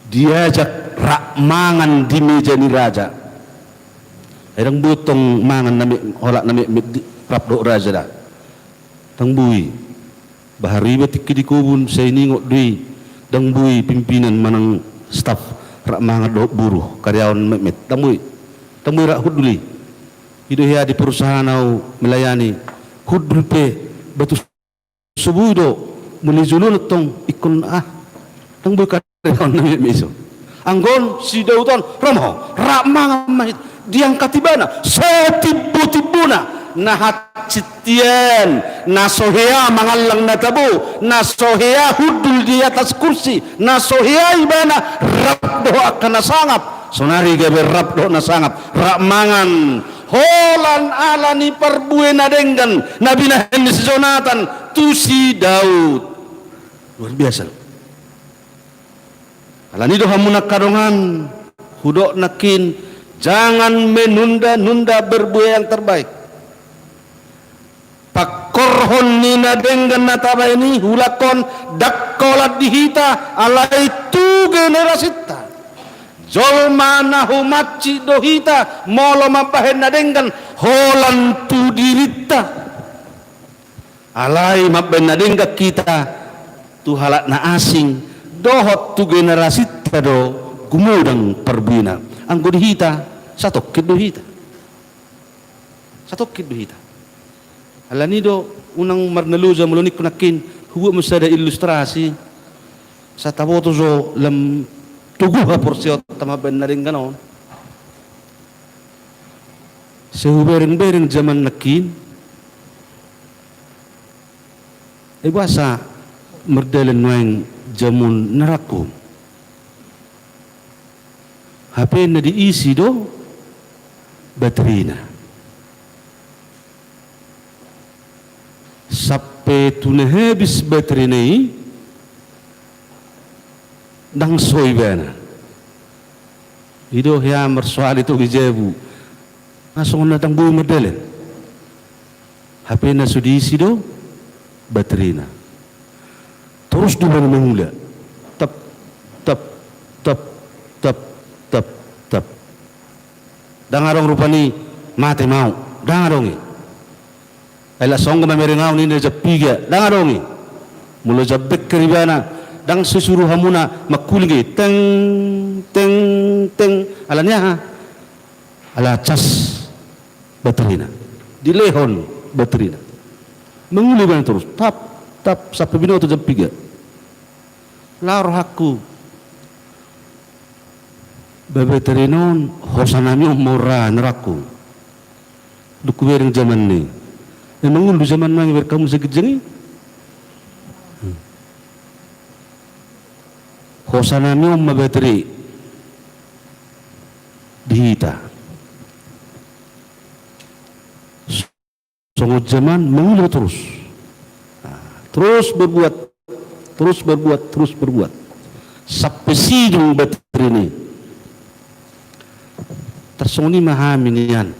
Diajak rap mangan di meja ni raja. Ai ndang boi tong mangan na me-, holan na metmet di, rap dohot raja da. Ndang boi. Bahari iba tingki di kobun, sai ningot do i, ndang boi pimpinan manang staf rap mangan dohot boru, karyawan metmet. Ndang boi. Ndang boi rap hundul i. I do hea di perusahaan ahu melayani. Hundul pe, ba tu so boi do, muli jolo na tong ingkon, ah, ndang boi karyawan na metmet i so. Anggo on si Daud on, ro ma ho, rap mangan ma hita, diangkat ibana, satimbotimbona, na hansit hian, na so hea mangallang na tabo, na so hea hundul di atas kursi, na so hea ibana rap dohot angka na sangap, saonari gabe rap dohot na sangap, rap mangan, holan ala ni parbue na denggan, na binahen ni si Jonatan, tu si Daud. Luar biasa. Alani do hamu na angka dongan, hudok nangkin, jangan menunda-nunda berbuat yang terbaik. Pangkorhon ni na denggan na tabahen i, hulangkon, ndang holan di hita, alai tu generasinta. Jolma na humansik do hita, molo mambahen na denggan, holan tu dirinta. Alai mambahen na denggan hita tu halak na asing, dohot tu generasinta do gumodang parbuena. Anggo di hita, satongkin do hita. Satongkin do hita. Alani do, unang marnaloja molo ningku nangkin, hubuat ma sada ilustrasi, asa taboto jo lam togu haporseaonta mambahen na denggan on. Sai hubereng-bereng jaman nangkin. Ai boasa mardalan nuaeng jaman na rangkum? Hape na diisi do baterina. Sampe tu na habis baterina i, ndang so ibana. I do hea marsoal i tu jabu. Na songon na ndang boi mardalan. Hape na so diisi do baterina. Torus do ibana mangula. Tep, tep, tep, tep, tep, tep. Ndang adong rupani, mate ma au. Ndang adong i. Ai las songon mamereng au ninna jam piga. Ndang adong i. Molo jam beker ibana, ndang so isuru hamuna mangkuling i. Teng, teng, teng. Ala ni aha? Ala cas baterina. Dilehon baterina. Mangula ibana torus. Tap, tap, sampe binoto jam piga. Laho rohangku. Ba baterina on, hosanami on ma on ra na rangkum. Dung hubereng jamanna i. Ai mangula do jaman nuaeng ibereng hamu sian ginjang i. Hmm. Hosanami on ma baterai di hita. Songon jaman mangula torus. Nah, torus berbuat, torus berbuat, torus berbuat. Sampe sidung baterina i. Tarsongon i ma hami nian.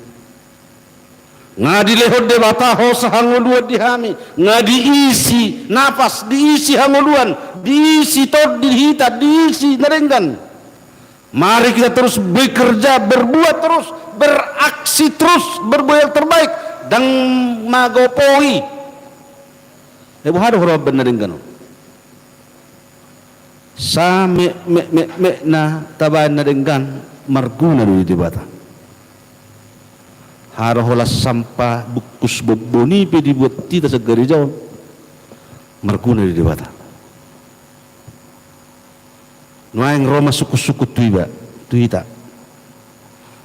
Nga dilehon Debata hosa hangoluan di hami, nga diisi napas, diisi hangoluan, diisi tondi di hita, diisi na denggan. Mari kita terus bekerja, berbuat terus, beraksi terus, berbuat yang terbaik. Ndang magopoi. Ai boha do huroha baen na denggan on? Sa me, me, me, me na tabaen na denggan marguna do di Debata. Haro holan sampah bungkus bombon i pe dibuat hita sian gareja on, marguna di Debata. Nuaeng ro ma sungkun-sungkun tu iba, tu hita.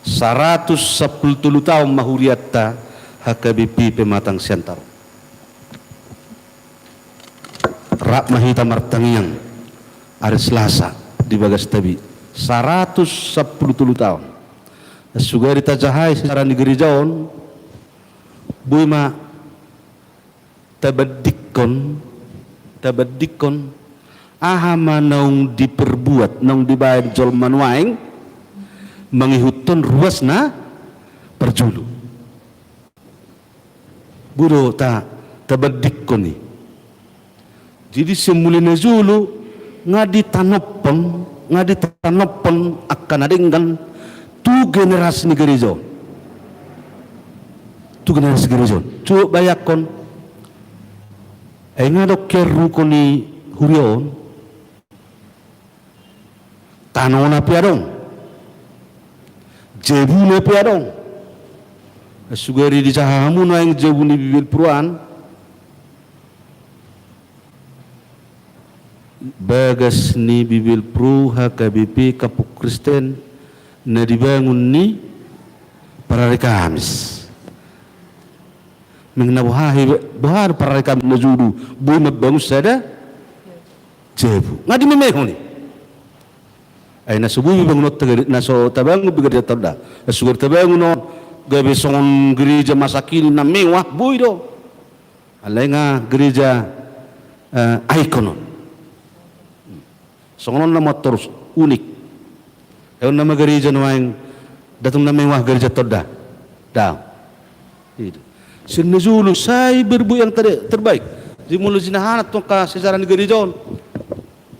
Saratus sampulu tolu taon ma hurianta H K B P Pematang Siantar. Rap ma hita martangiang ari Selasa di bagas tabi. Saratus sampulu tolu taon. Sugari tajahai sejarah ni gareja on, boi ma tabandingkon, tabandingkon aha ma naung diperbuat, naung dibaen jolma nuaeng mangihuthon ruas na parjolo. Boi do ta, tabandingkon i. Jadi sian mulai na jolo nga ditanophon, nga ditanophon angka na denggan tu generasi ni gareja on. Tu generasi gareja on. Coba bayangkon. Ai nga adong kearruhon ni huria on. Tanona pe adong. Jabuna pe adong. Sugari dijaha hamu nuaeng jabu ni Bibelvrouw an. Bagas ni Bibelvrouw H K B P Kampung Kristen na dibangun ni parari Kamis. Meng na boha he, boha do parari Kamis na jolo boi mambangun sada jabu. Nga dimemehon i. Ai na so boi be bangunonta gare-, na so tabangun be gareja tonda. Na sugari tabangun on gabe songon gereja masa kini na mewah, boi do. Alai nga gereja, eh, ikon on. Songon on nama torus, unik. Ai on nama gareja nuaeng, ndang tung na mewah gareja tonda. Ndang. Sian na jolo sai berbuat yang ter-, terbaik. Jadi molo jinahana tu angka sejarah ni gareja on.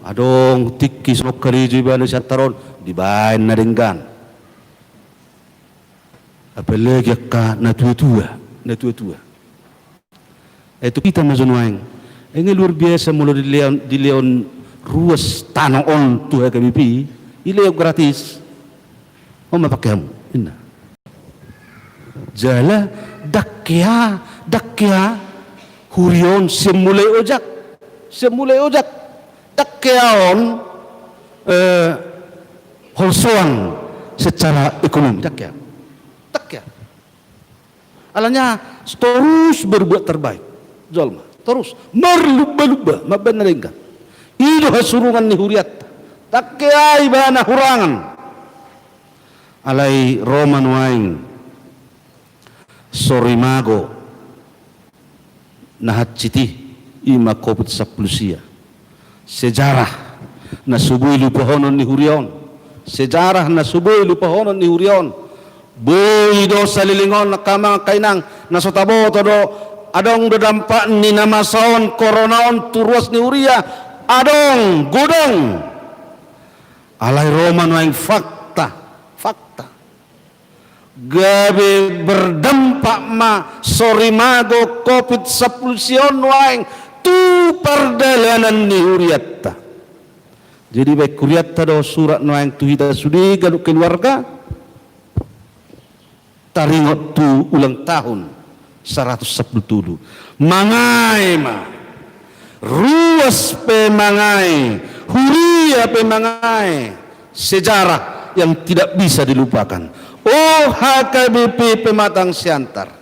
Adong tingki songon gareja ibana Siantar on, dibaen na denggan. Apalagi angka na tua-tua, na tua-tua. Ai tu hita ma jo nuaeng. Ai nga luar biasa molo dilehon, dilehon ruas tano on tu H K B P, dilehon gratis. On ma pake hamu, ninna. Jala, ndang hea, ndang hea, huria on sian mulai ojak, sian mulai ojak. Ndang hea on, eh, holsoan secara ekonomi, ndang hea. Ndang hea. Alani aha? Torus berbuat terbaik jolma, torus marlumba-lumba mambahen na denggan. I do hasurungan ni hurianta. Ndang hea ibana hurangan. Alai ro ma nuaeng sorimago na hansit i, i ma Covid sampulu sia. Sejarah na so boi lupahonon ni huria on. Sejarah na so boi lupahonon ni huria on. Boi do saleleng on, angka amang, angka inang, na so taboto do, adong do dampak ni na masa on, korona on, tu ruas ni huria. Adong, godang. Alai ro ma nuaeng fakta, fakta. Gabe berdampak ma sorimago Covid sampulu sia on nuaeng tu pardalanan ni hurianta. Jadi baen hurianta do surat nuaeng tu hita sude ganup keluarga, taringot tu ulang tahun saratus sampulu tolu. Mangae ma. Ruas pe mangae, huria pe mangae. Sejarah yang tidak bisa dilupakan. Oh, H K B P Pematang Siantar,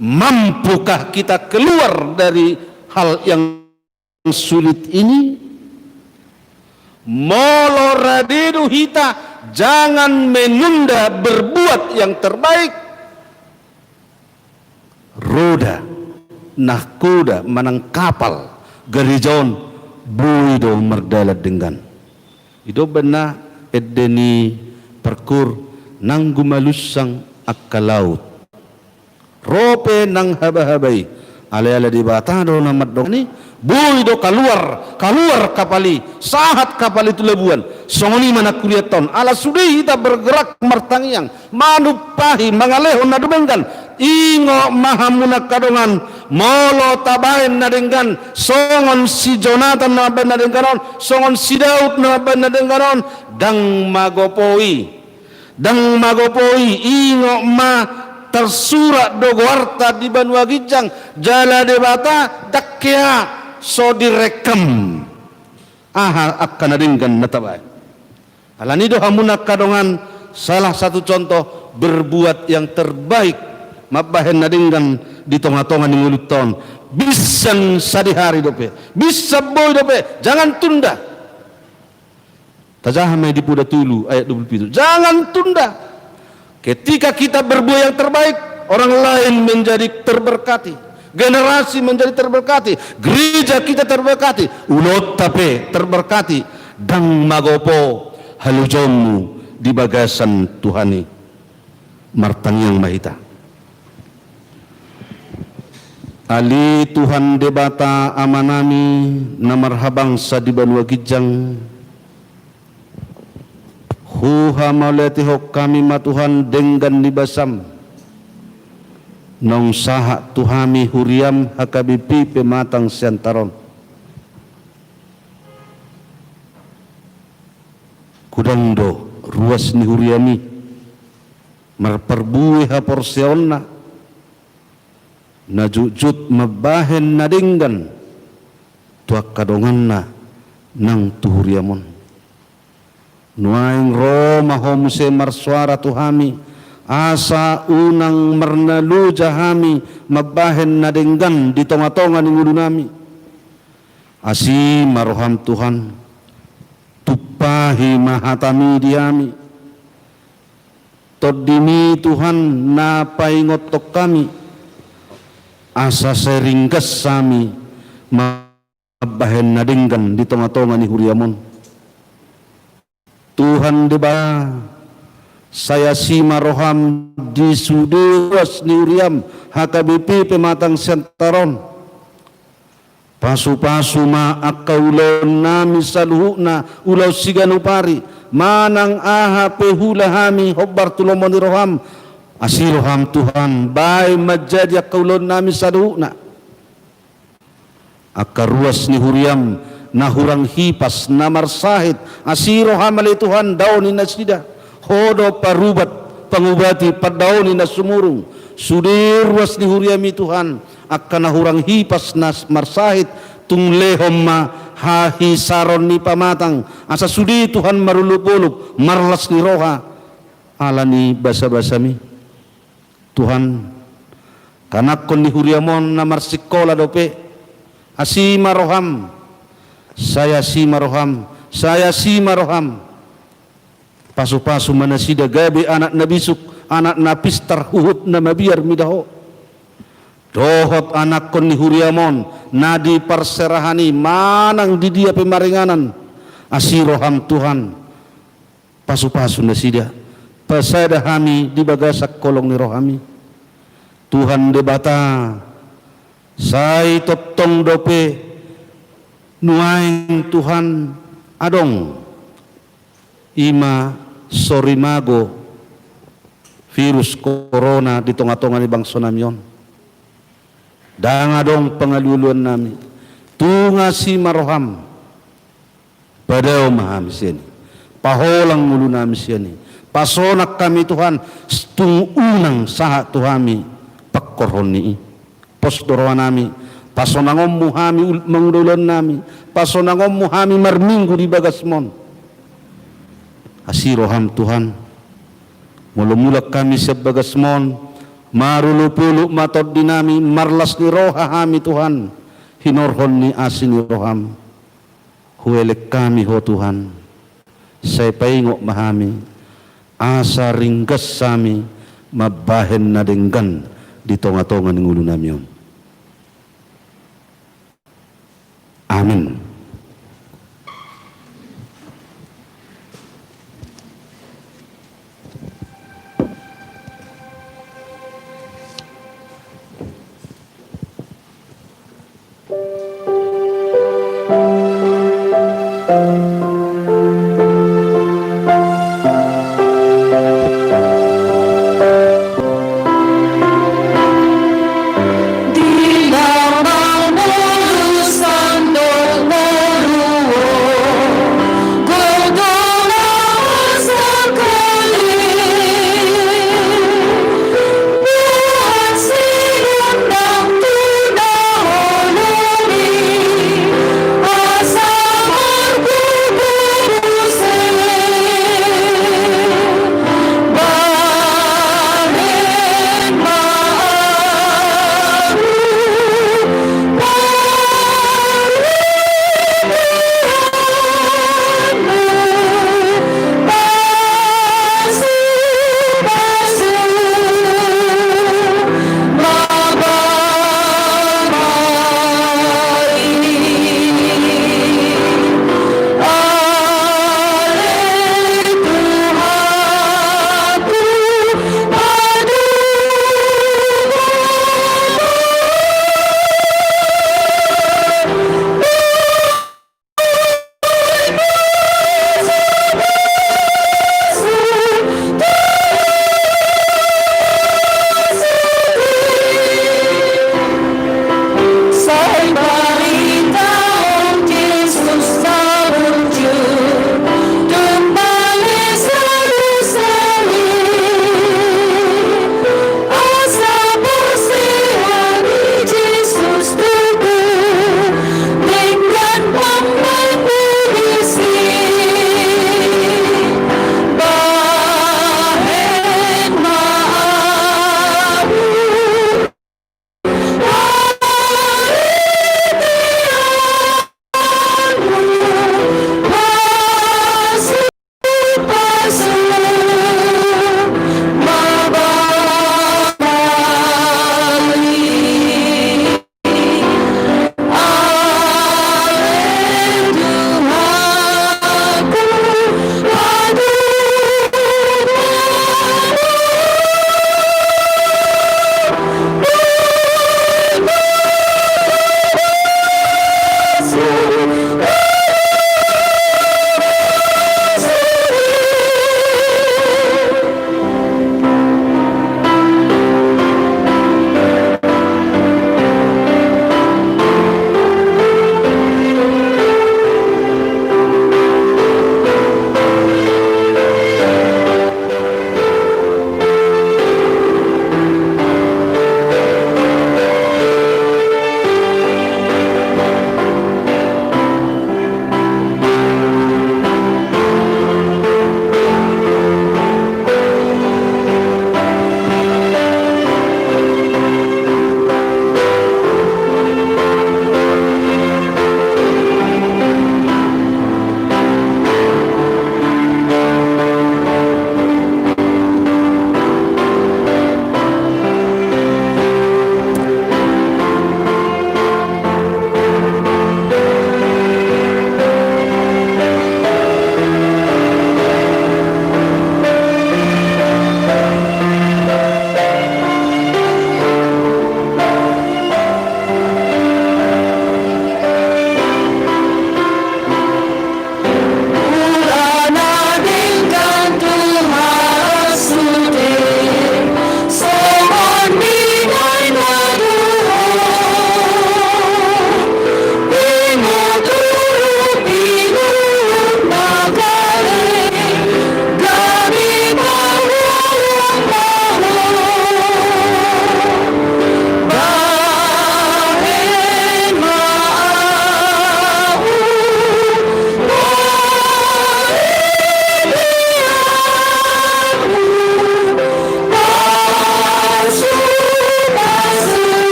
mampukah kita keluar dari hal yang sulit ini? Molo rade do hita, jangan menunda berbuat yang terbaik. Roda, nahkoda, manang kapal gareja on boi do mardalan denggan. I do umbahen na ende ni parkur, nang gumalunsang angka laut, ro pe nang habahaba i, alai ala Debata do na mandongani, boi do kaluar, kaluar kapal i, sahat kapal i tu labuan. Songon i ma nang hurianta on, ala sude hita bergerak martangiang, manumpahi, mangalehon na denggan. Ingot ma hamu nangka dongan, molo tabaen na denggan songon si Jonatan na mambaen na denggan on, songon si Daud na mambaen na denggan on, ndang magopo i. Ndang magopo i, ingot ma, tarsurat do goarta di banua ginjang, jala Debata ndang hea so direkam aha angka na denggan na tabaen. Alani do hamu nangka dongan, salah satu contoh berbuat yang terbaik, mambahen na denggan di tonga-tonga ni ngolunta on. Binsan sadihari dope, binsan boi dope, jangan tunda. Tajaha ma i di Poda tolu ayat dua puluh pitu. Jangan tunda. Ketika kita berbuat yang terbaik, orang lain menjadi terberkati. Generasi menjadi terberkati. Gereja kita terberkati. Ulaonta pe terberkati. Ndang magopo halojaonmu di bagasan Tuhan i. Martangiang ma hita. Ale Tuhan Debata Amanami na marhabangsa di banua ginjang, huhamauliatehon hami ma Tuhan denggan ni basaM naung sahat tu hami huriaM H K B P Pematang Siantar on. Godang do ruas ni huriaMi marparbue haporseaonna na jotjot mambahen na denggan tu angka donganna nang tu huriaM on. Nuaeng ro ma Ho muse marsoara tu hami, asa unang marnaloja hami mambahen na denggan di tonga-tonga ni ngolunami. Asi ma rohaM Tuhan, tumpahi ma hataMi di hami. TondiMi Tuhan na paingothon hami, asa sai ringgas hami mambahen na denggan di tonga-tonga ni huriaM on. Tuhan Debata, sai asi ma rohaM di sude ruas ni huriaM H K B P Pematang Siantar on. Pasu-pasu ma angka ulaonnami saluhutna, ulaon siganup ari, manang aha pe huula hami hombar tu lomo ni rohaM. Asi rohaM Tuhan, bahen manjadi angka ulaonnami saluhutna. Angka ruas ni huriaM na hurang hipas, na marsahit, asi rohaM ale Tuhan, daoni nasida. Ho do parubat, pangubati, pandaoni na sumurung. Sude ruas ni huriaMi Tuhan, angka na hurang hipas, na marsahit, tung lehon ma hahisaron ni pamatang, asa sude Tuhan marolop-olop, marlas ni roha, ala ni basa-basaMi. Tuhan, Anakkon ni huriam on na marsikola dope, asi ma roham, sai asi ma roham, sai asi ma roham. Pasupasu ma nasida gabe anak na bisuk, anak na pistar, huhut na mabiar mida Ho. Dohot anakkon ni huriam on na di parserahan i manang di dia pe maringanan, asi roham Tuhan. Pasupasu nasida, pasada hami di bagasan holong ni roham i. Tuhan Debata, sai tongtong dope nuaeng Tuhan adong, i ma sorimago virus corona di tongatonga ni bangso nami on. Ndang adong pangalualuan nami. Tung asi ma roham. Padao ma hami sian i. Paholang ngolu nami sian i. Pasonang hami Tuhan, tung unang sahat tu hami pangkorhon ni i. Pos do roha nami, pasonangonmu hami ul-, mangula ulaon nami, pasonangonmu hami marminggu di bagasmon. Asi roham Tuhan. Molo mulak hami sian bagasmon, marolopolop ma tondi nami, marlas ni roha hami Tuhan, hinorhon ni asi ni roham. Huelek hami Ho Tuhan, sai paingot ma hami, asa ringgas hami mambahen na denggan di tongatonga ni ngolu nami on. Amin.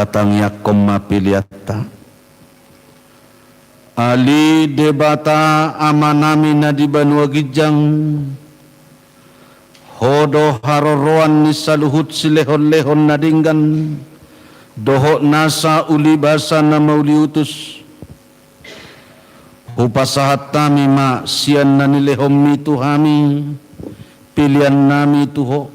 Tangiangkon ma peleanta. Ale Debata Amanami na di banua ginjang, Ho do haroroan ni saluhut silehonlehon na denggan dohot nasa ulibasa na mauliutus. Hupasahat hami ma sian na nilehonMi tu hami peleannami tu Ho.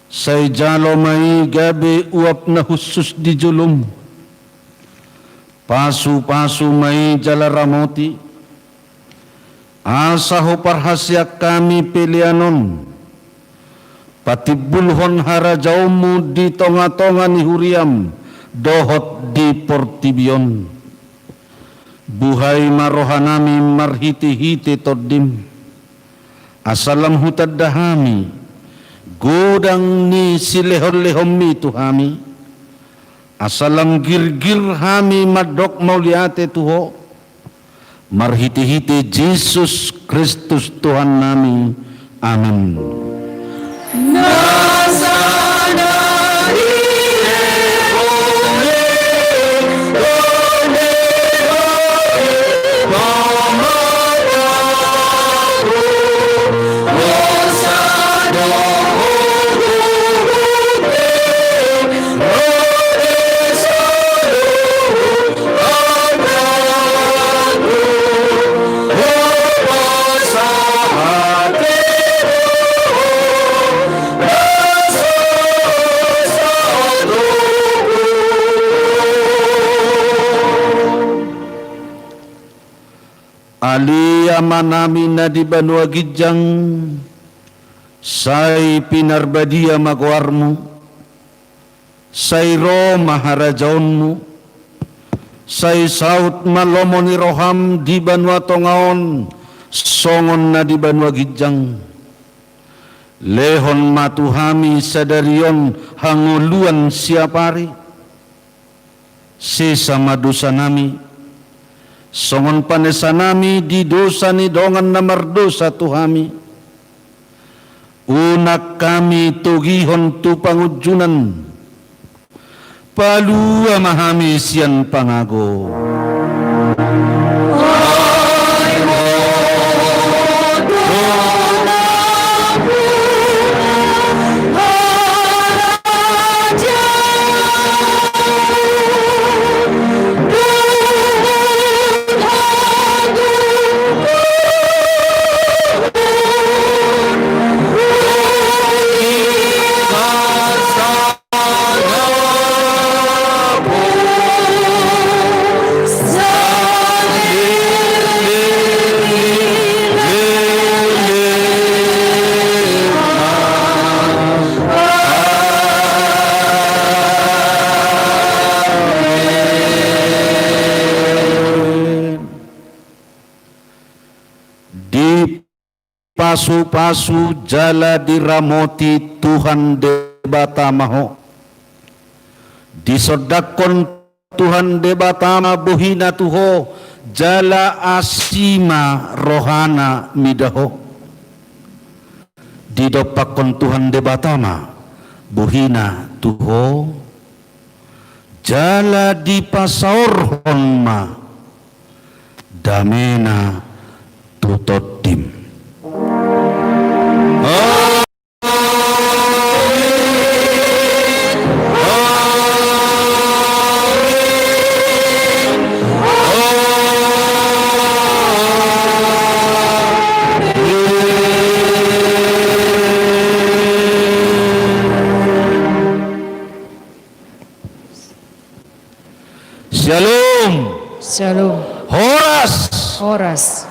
Sai jalo ma i gabe uap na hushus di joloM. Pasupasu ma i jala ramoti, asa huparhaseang hami pelean on patimbulhon harajaonMu di tongatonga ni huriaM dohot di portibi on. Buhai ma rohanami marhitehite TondiM, asa lam hutanda hami godang ni silehonlehonMi tu hami, asa lam girgir hami mandok mauliate tu Ho, marhitehite Jesus Kristus Tuhannami. Amen. Ale Amanami na di banua ginjang, sai pinarbadia ma goarMu. Sai ro ma harajaonMu. Sai saut ma lomo ni rohaM di banua tonga on songon na di banua ginjang. Lehon ma tu hami sadari on hangoluan siapari. Sesa ma dosanami, songon panesanami di dosa ni dongan na mardosa tu hami. Unang hami togihon tu pangunjunan. Palua ma hami sian pangago. Dipasupasu jala diramoti Tuhan Debata ma ho. Disondangkon Tuhan Debata ma bohina tu ho, jala asi ma rohana mida ho. Didompakkon Tuhan Debata ma bohina tu ho, jala dipasaorhon ma damena tu tondim. Shalom. Shalom. Horas. Horas.